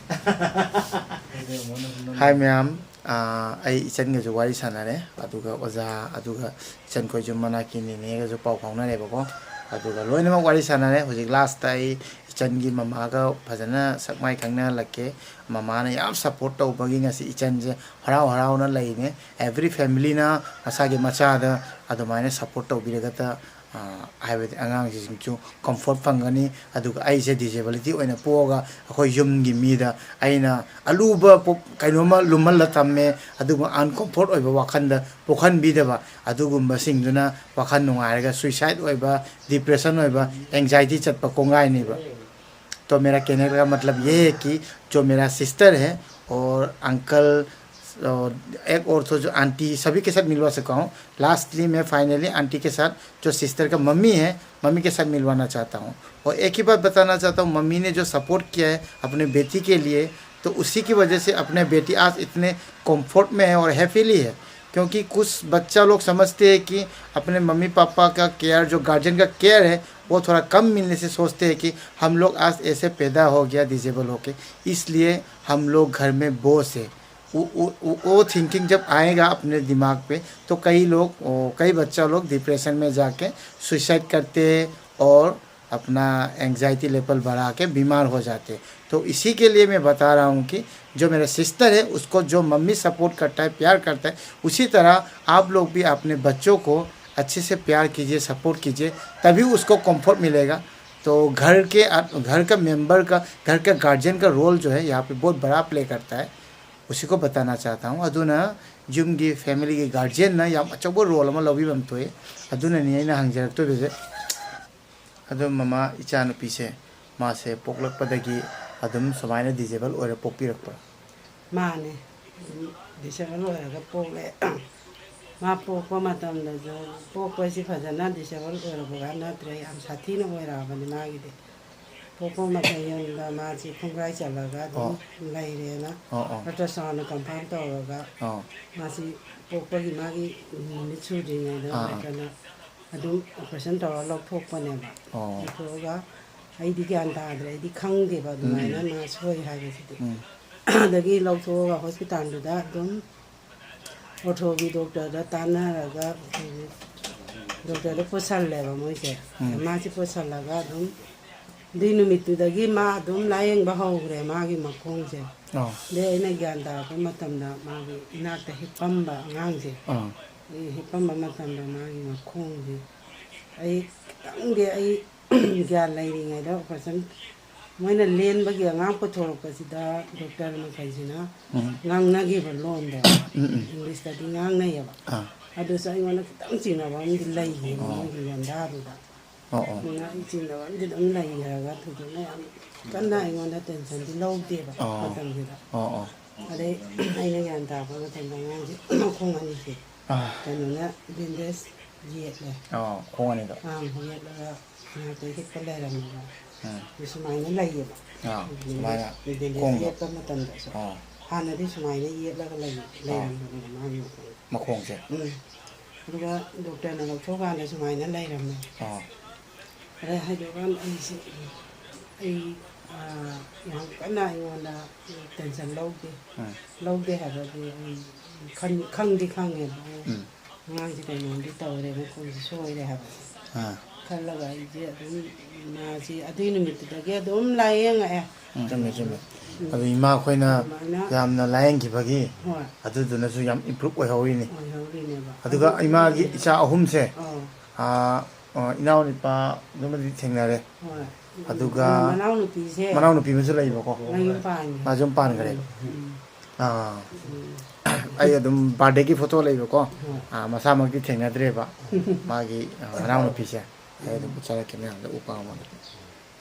ꯍꯥꯏ ꯃꯌꯥꯝ, ꯑꯥ, ꯑꯩ ꯏꯆꯟꯒꯁꯨ ꯋꯥꯔꯤ ꯁꯥꯟꯅꯔꯦ, ꯑꯗꯨꯒ ꯑꯣꯖꯥ, ꯑꯗꯨꯒ ꯏꯆꯟꯈꯣꯏꯁꯨ ꯃꯅꯥꯛꯀꯤ ꯅꯦꯅꯦꯒꯁꯨ ꯄꯥꯎ ꯐꯥꯎꯅꯔꯦꯕꯀꯣ꯫ ꯑꯗꯨꯒ ꯂꯣꯏꯅꯃꯛ ꯋꯥꯔꯤ ꯁꯥꯟꯅꯔꯦ꯫ ꯍꯧꯖꯤꯛ ꯂꯥꯁꯇ ꯑꯩ ꯏꯆꯟꯒꯤ ꯃꯃꯥꯒ ꯐꯖꯅ ꯁꯛ ꯃꯥꯏ ꯈꯪꯅꯍꯜꯂꯛꯀꯦ꯫ ꯃꯃꯥꯅ ꯌꯥꯝ ꯁꯞꯄꯣꯔꯠ ꯇꯧꯕꯒꯤ ꯉꯁꯤ ꯏꯆꯟꯁꯦ ꯍꯔꯥꯎ ꯍꯔꯥꯎꯅ ꯂꯩꯅꯦ꯫ ꯑꯦꯚ꯭ꯔꯤ ꯐꯦꯃꯤꯂꯤꯅ ꯃꯁꯥꯒꯤ ꯃꯆꯥꯗ ꯑꯗꯨꯃꯥꯏꯅ ꯁꯞꯄꯣꯔꯠ ꯇꯧꯕꯤꯔꯒꯇ, ꯑ, ꯍꯥꯏꯕꯗꯤ ꯑꯉꯥꯡꯁꯤꯡꯁꯨ ꯀꯝꯐꯣꯔꯠ ꯐꯪꯒꯅꯤ꯫ ꯑꯗꯨꯒ ꯑꯩꯁꯦ ꯗꯤꯁꯦꯕꯤꯂꯤꯇꯤ ꯑꯣꯏꯅ ꯄꯣꯛꯑꯒ ꯑꯩꯈꯣꯏ ꯌꯨꯝꯒꯤ ꯃꯤꯗ ꯑꯩꯅ ꯑꯂꯨꯕ ꯄꯣ-, ꯀꯩꯅꯣꯝꯃ ꯂꯨꯝꯍꯜꯂ ꯊꯝꯃꯦ, ꯑꯗꯨꯒꯨꯝꯕ ꯑꯟꯀꯝꯐꯣꯔꯠ ꯑꯣꯏꯕ ꯋꯥꯈꯜꯗ ꯄꯣꯛꯍꯟꯕꯤꯗꯕ, ꯑꯗꯨꯒꯨꯝꯕꯁꯤꯡꯗꯨꯅ ꯋꯥꯈꯜ ꯅꯨꯡꯉꯥꯏꯔꯒ ꯁꯨꯏꯁꯥꯏꯠ ꯑꯣꯏꯕ, ꯗꯤꯄ꯭ꯔꯦꯁꯟ ꯑꯣꯏꯕ, ꯑꯦꯡꯖꯥꯏꯇꯤ ꯆꯠꯄ ꯀꯣꯡꯒꯥꯏꯅꯦꯕ꯫ तो मेरा कहने का मतलब ये है कि जो मेरा सिस्टर है और अंकल और एक और तो जो आंटी, सभी के साथ मिलवा चुका हूँ। लास्टली मैं फाइनली आंटी के साथ, जो सिस्टर का मम्मी है, मम्मी के साथ मिलवाना चाहता हूँ। और एक ही बात बताना चाहता हूँ, मम्मी ने जो सपोर्ट किया है अपने बेटी के लिए, तो उसी की वजह से अपने बेटी आज इतने कंफर्ट में है और हैप्पीली है। क्योंकि कुछ बच्चा लोग समझते हैं कि अपने मम्मी पापा का केयर, जो गार्जियन का केयर है, वो थोड़ा कम मिलने से सोचते हैं कि हम लोग आज ऐसे पैदा हो गया डिजेबल होके, इसलिए हम लोग घर में बोझ है। वो, वो, वो, वो थिंकिंग जब आएगा अपने दिमाग पे, तो कई लोग, ओ, कई बच्चा लोग डिप्रेशन में जाके सुसाइड करते हैं और अपना एंग्जाइटी लेवल बढ़ा के बीमार हो जाते हैं। तो इसी के लिए मैं बता रहा हूँ कि जो मेरा सिस्टर है, उसको जो मम्मी सपोर्ट करता है, प्यार करता है, उसी तरह आप लोग भी अपने बच्चों को अच्छे से प्यार कीजिए, सपोर्ट कीजिए, तभी उसको कंफर्ट मिलेगा। तो घर के, घर का मेंबर का, घर का गार्जियन का रोल जो है यहाँ पे बहुत बड़ा प्ले करता है, उसी को बताना चाहता हूँ. ꯑꯗꯨꯅ ꯌꯨꯝꯒꯤ, ꯐꯦꯃꯤꯂꯤꯒꯤ ꯒꯥꯔꯖꯤꯌꯟꯅ ꯌꯥꯝ ꯑꯆꯧꯕ ꯔꯣꯜ ꯑꯃ ꯂꯧꯕꯤꯕ ꯑꯃ ꯊꯣꯛꯑꯦ. ꯑꯗꯨꯅꯅꯤ ꯑꯩꯅ ꯍꯪꯖꯔꯛꯇꯣꯏꯕꯁꯦ. ꯑꯗꯣ ꯃꯃꯥ, ꯏꯆꯥꯅꯨꯄꯤꯁꯦ, ꯃꯥꯁꯦ ꯄꯣꯛꯂꯛꯄꯗꯒꯤ ꯑꯗꯨꯝ ꯁꯨꯃꯥꯏꯅ ꯗꯤꯁꯦꯕꯜ ꯑꯣꯏꯔ ꯄꯣꯛꯄꯤꯔꯛꯄ꯭ꯔꯥ? ꯃꯥꯅꯦ꯫ ꯑꯗꯨꯝ ꯗꯤꯁꯦꯕꯜ ꯑꯣꯏꯔꯒ ꯄꯣꯛꯂꯦ꯫ ꯃꯥ ꯄꯣꯛꯄ ꯃꯇꯝꯗꯁꯨ, ꯄꯣꯛꯄꯁꯤ ꯐꯖꯅ ꯗꯤꯁꯦꯕꯜ ꯑꯣꯏꯔꯕꯒ ꯅꯠꯇ꯭ꯔꯦ, ꯌꯥꯝ ꯁꯥꯊꯤꯅ ꯑꯣꯏꯔꯛꯑꯕꯅꯤ ꯃꯥꯒꯤꯗꯤ꯫ ꯄꯣꯛꯄ ꯃꯇꯝꯗ ꯃꯥꯁꯤ ꯈꯣꯡꯒ꯭ꯔꯥꯏ ꯆꯜꯂꯒ ꯑꯗꯨꯝ ꯑꯣ꯫ ꯂꯩꯔꯦꯅ ꯑꯣ, ꯑꯣ꯫ ꯑꯜꯇ꯭ꯔꯥꯁꯥꯎꯟꯗ ꯀꯟꯐꯥꯔꯝ ꯇꯧꯔꯒ ꯑꯣ꯫ ꯃꯥꯁꯤ ꯄꯣꯛꯄꯒꯤ ꯃꯥꯒꯤ ꯅꯨꯃꯤꯠ ꯁꯨꯗ꯭ꯔꯤꯉꯩꯗ ꯑꯥ, ꯑꯥ꯫ ꯗꯣꯛꯇꯔꯅ ꯑꯗꯨꯝ ꯑꯣꯄꯔꯦꯁꯟ ꯇꯧꯔꯒ ꯂꯧꯊꯣꯛꯄꯅꯦꯕ꯫ ꯑꯣ꯫ ꯂꯧꯊꯣꯛꯑꯒ ꯑꯩꯗꯤ ꯒ꯭ꯌꯥꯟ ꯇꯥꯗ꯭ꯔꯦ, ꯑꯩꯗꯤ ꯈꯪꯗꯦꯕ ꯎꯝ, ꯑꯗꯨꯃꯥꯏꯅ ꯎꯝ꯫ ꯃꯥ ꯁꯣꯏ ꯍꯥꯏꯕꯁꯤꯗꯤ꯫ ꯎꯝ꯫ ꯑꯗꯒꯤ ꯂꯧꯊꯣꯛꯑꯒ ꯍꯣꯁꯄꯤꯇꯥꯜꯗꯨꯗ ꯑꯗꯨꯝ ꯑꯣꯔꯊꯣꯒꯤ ꯗꯣꯛꯇꯔꯗ ꯇꯥꯟꯅꯔꯒ ꯑꯩꯈꯣꯏꯒꯤ ꯗꯣꯛꯇꯔꯗ ꯄꯨꯁꯜꯂꯦꯕ ꯃꯣꯏꯁꯦ꯫ ꯎꯝ꯫ ꯃꯥꯁꯦ ꯄꯨꯁꯜꯂꯒ ꯑꯗꯨꯝ ꯑꯗꯨꯏ ꯅꯨꯃꯤꯠꯇꯨꯗꯒꯤ ꯃꯥ ꯑꯗꯨꯝ ꯂꯥꯏꯌꯦꯡꯕ ꯍꯧꯈ꯭ꯔꯦ ꯃꯥꯒꯤ ꯃꯈꯣꯡꯁꯦ꯫ ꯑꯣ꯫ ꯑꯗꯩ ꯑꯩꯅ ꯒ꯭ꯌꯥꯟ ꯇꯥꯔꯛꯄ ꯃꯇꯝꯗ ꯃꯥꯒꯤ ꯏꯅꯥꯛꯇ ꯍꯤꯞꯄꯝꯕ ꯑꯉꯥꯡꯁꯦ, ꯑꯥ꯫ ꯑꯩ ꯍꯤꯞꯄꯝꯕ ꯃꯇꯝꯗ ꯃꯥꯒꯤ ꯃꯈꯣꯡꯁꯦ ꯑꯩ ꯈꯤꯇꯪꯗꯤ ꯑꯩ ꯒ꯭ꯌꯥꯟ ꯂꯩꯔꯤꯉꯩꯗ ꯑꯣꯄꯔꯦꯁꯟ ꯃꯣꯏꯅ ꯂꯦꯟꯕꯒꯤ ꯑꯉꯥꯡ ꯄꯨꯊꯣꯔꯛꯄꯁꯤꯗ ꯗꯣꯛꯇꯔ ꯃꯈꯩꯁꯤꯅ ꯎꯝ꯫ ꯉꯥꯡꯅꯈꯤꯕ ꯂꯣꯟꯗꯣ, ꯎꯝ, ꯎꯝ꯫ ꯏꯪꯂꯤꯁꯇꯗꯤ ꯉꯥꯡꯅꯩꯌꯦꯕ꯫ ꯑꯥ꯫ ꯑꯗꯨꯁꯨ ꯑꯩꯉꯣꯟꯗ ꯈꯤꯇꯪ ꯆꯤꯡꯅꯕ ꯑꯃꯗꯤ ꯂꯩꯌꯦꯕ ꯑꯣ꯫ ꯃꯣꯏꯒꯤ ꯂꯣꯟꯗꯥꯗꯨꯗ꯫ ꯑꯣ, ꯑꯣ꯫ ꯑꯗꯨꯅ ꯑꯩ ꯆꯤꯡꯅꯕ ꯑꯃꯗꯤ ꯑꯗꯨꯝ ꯂꯩ ꯍꯥꯏꯔꯒ ꯊꯣꯏꯗꯣꯛꯅ ꯌꯥꯝ ꯀꯟꯅ ꯑꯩꯉꯣꯟꯗ ꯇꯦꯟꯁꯟꯗꯤ ꯂꯧꯗꯦꯕ ꯑꯣ꯫ ꯃꯇꯝꯗꯨꯗ꯫ ꯑꯣ, ꯑꯣ꯫ ꯑꯗꯩ ꯑꯩꯅ ꯒ꯭ꯌꯥꯟ ꯇꯥꯔꯛꯄ ꯃꯇꯝꯗ ꯑꯉꯥꯡꯁꯦ ꯃꯈꯣꯡ ꯑꯅꯤꯁꯦ ꯑꯥ꯫ ꯀꯩꯅꯣꯅ ꯕꯦꯟꯗꯦꯖ ꯌꯦꯠꯂꯦ꯫ ꯑꯣ, ꯈꯣꯡ ꯑꯅꯤꯗꯣ? ꯑꯥ, ꯌꯦꯠꯂꯒ ꯉꯥꯏꯍꯥꯛꯇ ꯍꯤꯞꯄ ꯂꯩꯔꯝꯃꯦꯕ꯫ ꯎꯝ꯫ ꯑꯗꯨ ꯁꯨꯃꯥꯏꯅ ꯂꯩꯌꯦꯕ꯫ ꯑꯥ, ꯕꯦꯟꯗꯦꯖ, ꯁꯨꯃꯥꯏꯅ ꯕꯦꯟꯗꯦꯖ ꯈꯣꯡꯗꯣ꯫ ꯌꯦꯠꯄ ꯃꯇꯝꯗꯁꯨ ꯑꯥ꯫ ꯍꯥꯟꯅꯗꯤ ꯁꯨꯃꯥꯏꯅ ꯌꯦꯠꯂꯒ ꯂꯩ-, ꯑꯥ꯫ ꯂꯩꯔꯝꯕꯅꯦꯕ ꯃꯥꯒꯤ ꯃꯈꯣꯡꯁꯦ꯫ ꯃꯈꯣꯡꯁꯦ? ꯎꯝ꯫ ꯑꯗꯨꯒ ꯗꯣꯛꯇꯔꯅ ꯂꯧꯊꯣꯛꯀꯥꯟꯗ ꯁꯨꯃꯥꯏꯅ ꯂꯩꯔꯝꯃꯦ꯫ ꯑꯥ꯫ ꯑꯗꯩ ꯍꯥꯏꯗꯣꯛꯀꯥꯟꯗ ꯑꯩꯁꯦ, ꯑꯩ, ꯑꯥ, ꯌꯥꯝ ꯀꯟꯅ ꯑꯩꯉꯣꯟꯗ ꯇꯦꯟꯁꯟ ꯂꯧꯗꯦ꯫ ꯎꯝ꯫ ꯂꯧꯗꯦ ꯍꯥꯏꯕꯗꯤ ꯑꯩ ꯈꯟ-, ꯈꯪꯗꯤ ꯈꯪꯉꯦꯕ꯫ ꯎꯝ꯫ ꯑꯉꯥꯡꯁꯦ ꯀꯩꯅꯣꯝꯗꯤ ꯇꯧꯔꯦ, ꯃꯈꯣꯡꯁꯦ ꯁꯣꯏꯔꯦ ꯍꯥꯏꯕ꯫ ꯑꯥ꯫ ꯈꯜꯂꯒ ꯑꯩꯁꯦ ꯑꯗꯨꯝ ꯃꯥꯁꯤ ꯑꯗꯨꯒꯤ ꯅꯨꯃꯤꯠꯇꯨꯗꯒꯤ ꯑꯗꯨꯝ ꯂꯥꯏꯌꯦꯡꯉꯛꯑꯦ꯫ ꯎꯝ, ꯆꯨꯝꯃꯦ, ꯆꯨꯝꯃꯦ꯫ ꯎꯝ꯫ ꯑꯗꯨ ꯏꯃꯥ ꯑꯩꯈꯣꯏꯅ ꯑꯗꯨꯃꯥꯏꯅ ꯌꯥꯝꯅ ꯂꯥꯏꯌꯦꯡꯈꯤꯕꯒꯤ ꯍꯣꯏ꯫ ꯑꯗꯨꯗꯨꯅꯁꯨ ꯌꯥꯝ ꯏꯝꯄ꯭ꯔꯨꯞ ꯑꯣꯏꯍꯧꯔꯤꯅꯤ꯫ ꯑꯣꯏꯍꯧꯔꯤꯅꯦꯕ꯫ ꯑꯗꯨꯒ ꯑꯗꯨ ꯏꯃꯥꯒꯤ ꯏꯆꯥ ꯑꯍꯨꯝꯁꯦ, ꯑꯧ꯫ ꯑꯥ, ꯑ, ꯏꯅꯥꯎ ꯅꯨꯄꯥ ꯑꯗꯨꯃꯗꯤ ꯊꯦꯡꯅꯔꯦ꯫ ꯍꯣꯏ꯫ ꯑꯗꯨꯒ ꯃꯅꯥꯎ ꯅꯨꯄꯤꯁꯦ ꯃꯅꯥꯎ ꯅꯨꯄꯤ ꯑꯃꯁꯨ ꯂꯩꯕꯀꯣ꯫ ꯃꯌꯨꯝ ꯄꯥꯟꯈ꯭ꯔꯦ꯫ ꯃꯥꯁꯨ ꯌꯨꯝ ꯄꯥꯟꯈ꯭ꯔꯦ꯫ ꯎꯝ꯫ ꯑꯥ꯫ ꯎꯝ꯫ ꯑꯩ ꯑꯗꯨꯝ ꯕꯥꯔꯗꯦꯒꯤ ꯐꯣꯇꯣ ꯂꯩꯕꯀꯣ꯫ ꯍꯣꯏ꯫ ꯑꯥ, ꯃꯁꯥꯃꯛꯇꯤ ꯊꯦꯡꯅꯗ꯭ꯔꯦꯕ꯫ ꯃꯥꯒꯤ, ꯑ, ꯃꯅꯥꯎ ꯅꯨꯄꯤꯁꯦ꯫ ꯑꯩ ꯑꯗꯨꯝ ꯎꯠꯆꯔꯛꯀꯦ ꯃꯌꯥꯝꯗ ꯎꯄꯥ ꯑꯃ꯫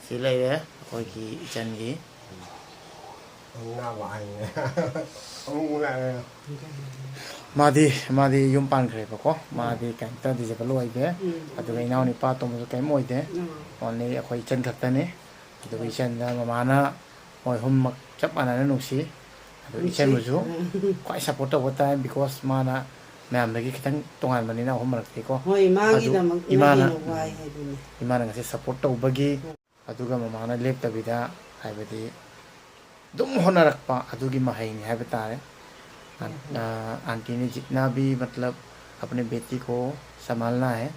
ꯁꯤ ꯂꯩꯔꯦ ꯑꯩꯈꯣꯏꯒꯤ ꯏꯆꯟꯒꯤ꯫ ꯃꯥꯗꯤ, ꯃꯥꯗꯤ ꯌꯨꯝ ꯄꯥꯟꯈ꯭ꯔꯦꯕꯀꯣ꯫ ꯃꯥꯗꯤ ꯀꯩꯝꯇ ꯗꯤꯁꯦꯕꯜ ꯑꯣꯏꯗꯦ꯫ ꯎꯝ꯫ ꯑꯗꯨꯒ ꯏꯅꯥꯎꯅꯨꯄꯥ ꯑꯇꯣꯝꯕꯁꯨ ꯀꯩꯝ ꯑꯣꯏꯗꯦ꯫ ꯎꯝ꯫ ꯑꯣꯟꯂꯤ ꯑꯩꯈꯣꯏ ꯏꯆꯟ ꯈꯛꯇꯅꯤ꯫ ꯑꯗꯨꯒ ꯏꯆꯟꯗ ꯃꯃꯥꯅ ꯃꯣꯏ ꯑꯍꯨꯝꯃꯛ ꯆꯞ ꯃꯥꯟꯅꯅ ꯅꯨꯡꯁꯤ꯫ ꯑꯗꯨ ꯅꯨꯡꯁꯤ꯫ ꯏꯆꯟꯕꯨꯁꯨ ꯎꯝ꯫ ꯈ꯭ꯋꯥꯏ ꯁꯞꯄꯣꯔꯠ ꯇꯧꯕ ꯇꯥꯏ, ꯕꯤꯀꯣꯁ ꯃꯥꯅ ꯃꯌꯥꯝꯗꯒꯤ ꯈꯤꯇꯪ ꯇꯣꯉꯥꯟꯕꯅꯤꯅ ꯑꯍꯨꯝ ꯃꯔꯛꯇꯒꯤꯀꯣ꯫ ꯍꯣꯏ, ꯑꯗꯨ ꯃꯥꯒꯤꯗꯃꯛꯅ ꯏꯃꯥꯅ, ꯍꯦꯟꯅ ꯋꯥꯏ ꯍꯥꯏꯗꯨꯅꯤ꯫ ꯏꯃꯥꯅ ꯉꯁꯤ ꯁꯞꯄꯣꯔꯠ ꯇꯧꯕꯒꯤ, ꯎꯝ꯫ ꯑꯗꯨꯒ ꯃꯃꯥꯅ ꯂꯦꯞꯇꯕꯤꯗ, ꯍꯥꯏꯕꯗꯤ ꯑꯗꯨꯝ ꯍꯣꯠꯅꯔꯛꯄ ꯑꯗꯨꯒꯤ ꯃꯍꯩꯅꯤ ꯍꯥꯏꯕ ꯇꯥꯔꯦ꯫ ꯑ, आंटी ने जितना भी, मतलब, अपने बेटी को संभालना है,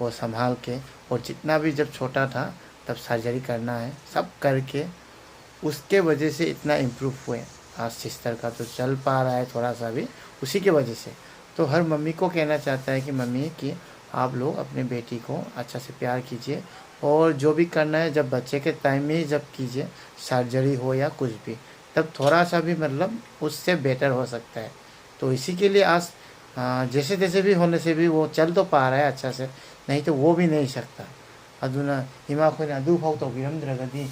वो संभाल के, और जितना भी जब छोटा था, तब सर्जरी करना है, सब करके, उसके वजह से इतना इम्प्रूव हुए। आज सिस्टर का तो चल पा रहा है थोड़ा सा भी, उसी की वजह से। तो हर मम्मी को कहना चाहता है कि मम्मी, कि आप लोग अपने बेटी को अच्छा से प्यार कीजिए, और जो भी करना है, जब बच्चे के टाइम में ही जब कीजिए, सर्जरी हो या कुछ भी, तब थोड़ा सा भी, मतलब, उससे बेटर हो सकता है। तो इसी के लिए आज, आ, जैसे तैसे भी होने से भी वो चल तो पा रहा है अच्छा से, नहीं तो वो भी नहीं सकता। ꯑꯗꯨꯅ ꯏꯃꯥ ꯑꯩꯈꯣꯏꯅ ꯑꯗꯨꯐꯥꯎ ꯇꯧꯕꯤꯔꯝꯗ꯭ꯔꯒꯗꯤ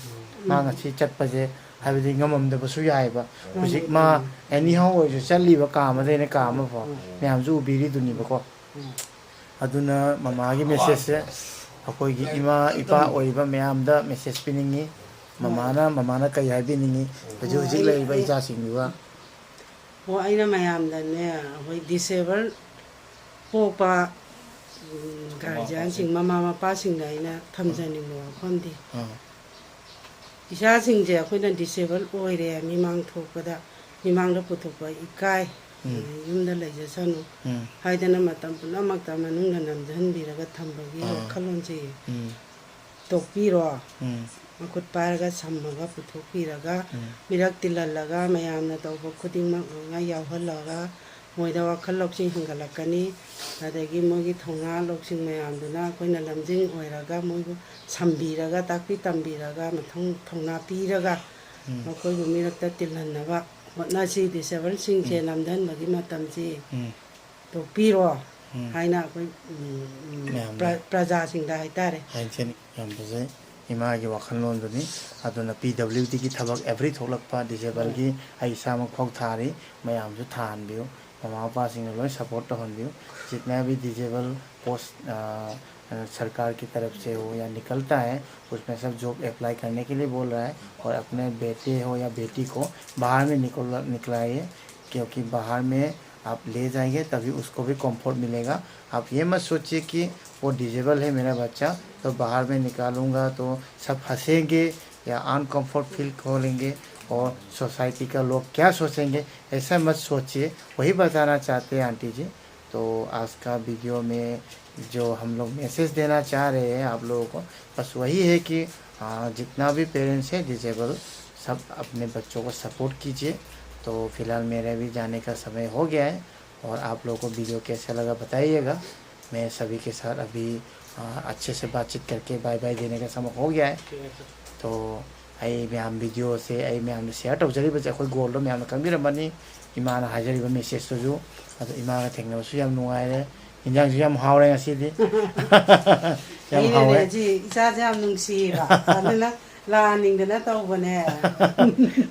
ꯃꯥ ꯉꯁꯤ ꯆꯠꯄꯁꯦ, ꯍꯥꯏꯕꯗꯤ, ꯉꯝꯃꯝꯗꯕꯁꯨ ꯌꯥꯏꯑꯕ꯫ ꯍꯧꯖꯤꯛ ꯃꯥ ꯑꯦꯅꯤꯍꯥꯎ ꯑꯣꯏꯔꯁꯨ ꯆꯠꯂꯤꯕ ꯀꯥ ꯑꯃꯗꯩꯅ ꯀꯥ ꯑꯃꯐꯥꯎ ꯃꯌꯥꯝꯁꯨ ꯎꯕꯤꯔꯤꯗꯨꯅꯤꯕꯀꯣ꯫ ꯑꯗꯨꯅ ꯃꯃꯥꯒꯤ ꯃꯦꯁꯦꯖꯁꯦ ꯑꯩꯈꯣꯏꯒꯤ ꯏꯃꯥ ꯏꯄꯥ ꯑꯣꯏꯔꯤꯕ ꯃꯌꯥꯝꯗ ꯃꯦꯁꯦꯖ ꯄꯤꯅꯤꯡꯉꯤ꯫ ꯃꯃꯥꯅ, ꯃꯃꯥꯅ ꯀꯔꯤ ꯍꯥꯏꯕꯤꯅꯤꯡꯉꯤ ꯍꯧꯖꯤꯛ ꯍꯧꯖꯤꯛ ꯂꯩꯔꯤꯕ ꯏꯆꯥꯁꯤꯡꯗꯨꯒ? ꯑꯣ, ꯑꯩꯅ ꯃꯌꯥꯝꯗꯅꯦ, ꯑꯩꯈꯣꯏ ꯗꯤꯁꯦꯕꯜ ꯄꯣꯛꯄ, ꯎꯝ, ꯒꯥꯔꯖꯤꯌꯥꯟꯁꯤꯡ, ꯃꯃꯥ ꯃꯄꯥꯁꯤꯡꯗ ꯑꯩꯅ ꯊꯝꯖꯅꯤꯡꯕ ꯋꯥꯐꯝꯗꯤ, ꯑꯥ꯫ ꯏꯆꯥꯁꯤꯡꯁꯦ ꯑꯩꯈꯣꯏꯅ ꯗꯤꯁꯦꯕꯜ ꯑꯣꯏꯔꯦ, ꯃꯤꯃꯥꯡ ꯊꯣꯛꯄꯗ, ꯃꯤꯃꯥꯡꯗ ꯄꯨꯊꯣꯛꯄ ꯏꯀꯥꯏ, ꯎꯝ꯫ ꯑꯗꯩ ꯌꯨꯝꯗ ꯂꯩꯖꯁꯅꯨ ꯎꯝ꯫ ꯍꯥꯏꯗꯅ ꯃꯇꯝ ꯄꯨꯝꯅꯃꯛꯇ ꯃꯅꯨꯡꯗ ꯅꯝꯁꯤꯟꯕꯤꯔꯒ ꯊꯝꯕꯒꯤ ꯑꯥ꯫ ꯋꯥꯈꯜꯂꯣꯟꯁꯦ ꯎꯝ꯫ ꯇꯣꯛꯄꯤꯔꯣ꯫ ꯎꯝ꯫ ꯃꯈꯨꯠ ꯄꯥꯏꯔꯒ ꯁꯝꯃꯒ ꯄꯨꯊꯣꯛꯄꯤꯔꯒ, ꯎꯝ꯫ ꯃꯤꯔꯛ ꯇꯤꯜꯍꯜꯂꯒ, ꯃꯌꯥꯝꯅ ꯇꯧꯕ ꯈꯨꯗꯤꯡꯃꯛ ꯂꯣꯏꯅ ꯌꯥꯎꯍꯜꯂꯒ, ꯃꯣꯏꯗ ꯋꯥꯈꯜ ꯂꯧꯁꯤꯡ ꯍꯦꯟꯒꯠꯂꯛꯀꯅꯤ꯫ ꯑꯗꯒꯤ ꯃꯣꯏꯒꯤ ꯊꯧꯅꯥ ꯂꯧꯁꯤꯡ ꯃꯌꯥꯝꯗꯨꯅ ꯑꯩꯈꯣꯏꯅ ꯂꯝꯖꯤꯡ ꯑꯣꯏꯔꯒ, ꯃꯣꯏꯕꯨ ꯁꯝꯕꯤꯔꯒ, ꯇꯥꯛꯄꯤ ꯇꯝꯕꯤꯔꯒ, ꯃꯊꯧ ꯊꯧꯅꯥ ꯄꯤꯔꯒ ꯎꯝ꯫ ꯃꯈꯣꯏꯕꯨ ꯃꯤꯔꯛꯇ ꯇꯤꯜꯍꯟꯅꯕ ꯍꯣꯠꯅꯁꯤ꯫ ꯗꯤꯁꯦꯕꯜꯁꯤꯡꯁꯦ ꯎꯝ꯫ ꯅꯝꯊꯍꯟꯕꯒꯤ ꯃꯇꯝꯁꯤ ꯎꯝ꯫ ꯇꯣꯛꯄꯤꯔꯣ ꯎꯝ꯫ ꯍꯥꯏꯅ ꯑꯩꯈꯣꯏ, ꯎꯝ, ꯎꯝ, ꯃꯌꯥꯝꯗ꯫ ꯄ꯭ꯔ-, ꯄ꯭ꯔꯖꯥꯁꯤꯡꯗ ꯍꯥꯏꯇꯥꯔꯦ꯫ ꯍꯥꯏꯖꯅꯤ꯫ ꯌꯥꯝ ꯐꯖꯩ꯫ ꯏꯃꯥꯒꯤ ꯋꯥꯈꯜꯂꯣꯟꯗꯨꯅꯤ꯫ ꯑꯗꯨꯅ ꯄꯤ ꯗꯕ꯭ꯂꯤꯎ ꯗꯤꯒꯤ ꯊꯕꯛ ꯑꯦꯕ꯭ꯔꯤ ꯊꯣꯛꯂꯛꯄ ꯗꯤꯁꯦꯕꯜꯒꯤ ꯑꯩ ꯏꯁꯥꯃꯛ ꯐꯥꯎ ꯊꯥꯔꯤ꯫ ꯃꯌꯥꯝꯁꯨ ꯊꯥꯍꯟꯕꯤꯌꯨ꯫ ꯃꯃꯥ ꯃꯄꯥꯁꯤꯡꯅ ꯂꯣꯏ ꯁꯄꯣꯔꯠ ꯇꯧꯍꯟꯕꯤꯌꯨ꯫ जितना भी डिजेबल पोस्ट, अ, अ, सरकार की तरफ से हो या निकलता है, उसमें सब जॉब अप्लाई करने के लिए बोल रहा है। और अपने बेटे हो या बेटी को बाहर में निकल, निकलाइए, क्योंकि बाहर में आप ले जाएंगे तभी उसको भी कंफर्ट मिलेगा। आप ये मत सोचिए कि वो डिजेबल है मेरा बच्चा, तो बाहर में निकालूंगा तो सब हंसेंगे या अनकंफर्ट फील करेंगे और सोसाइटी का लोग क्या सोचेंगे, ऐसा मत सोचिए। वही बताना चाहते हैं आंटी जी। तो आज का वीडियो में जो हम लोग मैसेज देना चाह रहे हैं आप लोगों को, बस वही है कि, हाँ, जितना भी पेरेंट्स है डिजेबल, सब अपने बच्चों को सपोर्ट कीजिए। तो फिलहाल मेरे भी जाने का समय हो गया है और आप लोगों को वीडियो कैसा लगा बताइएगा। मैं सभी के साथ अभी, हाँ, अच्छे से बातचीत करके बाय बाय देने का समय हो गया है। तो ꯑꯩ ꯃꯌꯥꯝ ꯚꯤꯗꯤꯑꯣꯁꯦ ꯑꯩ ꯃꯌꯥꯝꯗ ꯁꯤꯌꯔ ꯇꯧꯖꯔꯤꯕꯁꯦ ꯑꯩꯈꯣꯏ ꯒꯣꯜꯗꯣ ꯃꯌꯥꯝꯅ ꯈꯪꯕꯤꯔꯝꯃꯅꯤ꯫ ꯏꯃꯥꯅ ꯍꯥꯏꯖꯔꯤꯕ ꯃꯦꯁꯦꯖꯇꯨꯁꯨ꯫ ꯑꯗꯣ ꯏꯃꯥꯒ ꯊꯦꯡꯅꯕꯁꯨ ꯌꯥꯝ ꯅꯨꯡꯉꯥꯏꯔꯦ꯫ ꯏꯟꯖꯥꯡꯁꯨ ꯌꯥꯝ ꯍꯥꯎꯔꯦ ꯉꯁꯤꯗꯤ꯫ ꯌꯥꯝ ꯑꯩꯅꯅꯦ ꯍꯥꯎꯋꯦ꯫ ꯁꯤ ꯏꯆꯥꯁꯦ ꯌꯥꯝ ꯅꯨꯡꯁꯤꯌꯦꯕ꯫ ꯑꯗꯨꯅ ꯂꯥꯛꯍꯟꯅꯤꯡꯗꯅ ꯇꯧꯕꯅꯦ꯫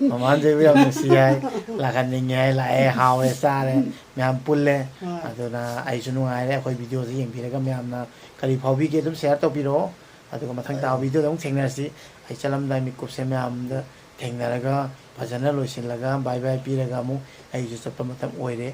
ꯃꯃꯥꯟꯁꯦꯕꯨ ꯌꯥꯝ ꯅꯨꯡꯁꯤ ꯍꯥꯏ, ꯂꯥꯛꯍꯟꯅꯤꯡꯉꯦ ꯍꯥꯏ, ꯂꯥꯛꯑꯦ, ꯍꯥꯎꯔꯦ, ꯆꯥꯔꯦ, ꯃꯌꯥꯝ ꯄꯨꯜꯂꯦ꯫ ꯍꯣꯏ꯫ ꯑꯗꯨꯅ ꯑꯩꯁꯨ ꯅꯨꯡꯉꯥꯏꯔꯦ꯫ ꯑꯩꯈꯣꯏ ꯚꯤꯗꯤꯑꯣꯁꯦ ꯌꯦꯡꯕꯤꯔꯒ ꯃꯌꯥꯝꯅ ꯀꯔꯤ ꯐꯥꯎꯕꯤꯒꯦ ꯑꯗꯨꯝ ꯁꯤꯌꯔ ꯇꯧꯕꯤꯔꯛꯑꯣ꯫ ꯑꯗꯨꯒ ꯃꯊꯪ ꯇꯥꯕ ꯚꯤꯗꯤꯑꯣꯗ ꯑꯃꯨꯛ ꯊꯦꯡꯅꯔꯁꯤ꯫ ꯑꯩ ꯆꯠꯂꯝꯗꯥꯏ ꯃꯤꯀꯨꯞꯁꯦ ꯃꯌꯥꯝꯗ ꯊꯦꯡꯅꯔꯒ ꯐꯖꯅ ꯂꯣꯏꯁꯤꯜꯂꯒ ꯕꯥꯏ ꯕꯥꯏ ꯄꯤꯔꯒ ꯑꯃꯨꯛ ꯑꯩꯁꯨ ꯆꯠꯄ ꯃꯇꯝ ꯑꯣꯏꯔꯦ꯫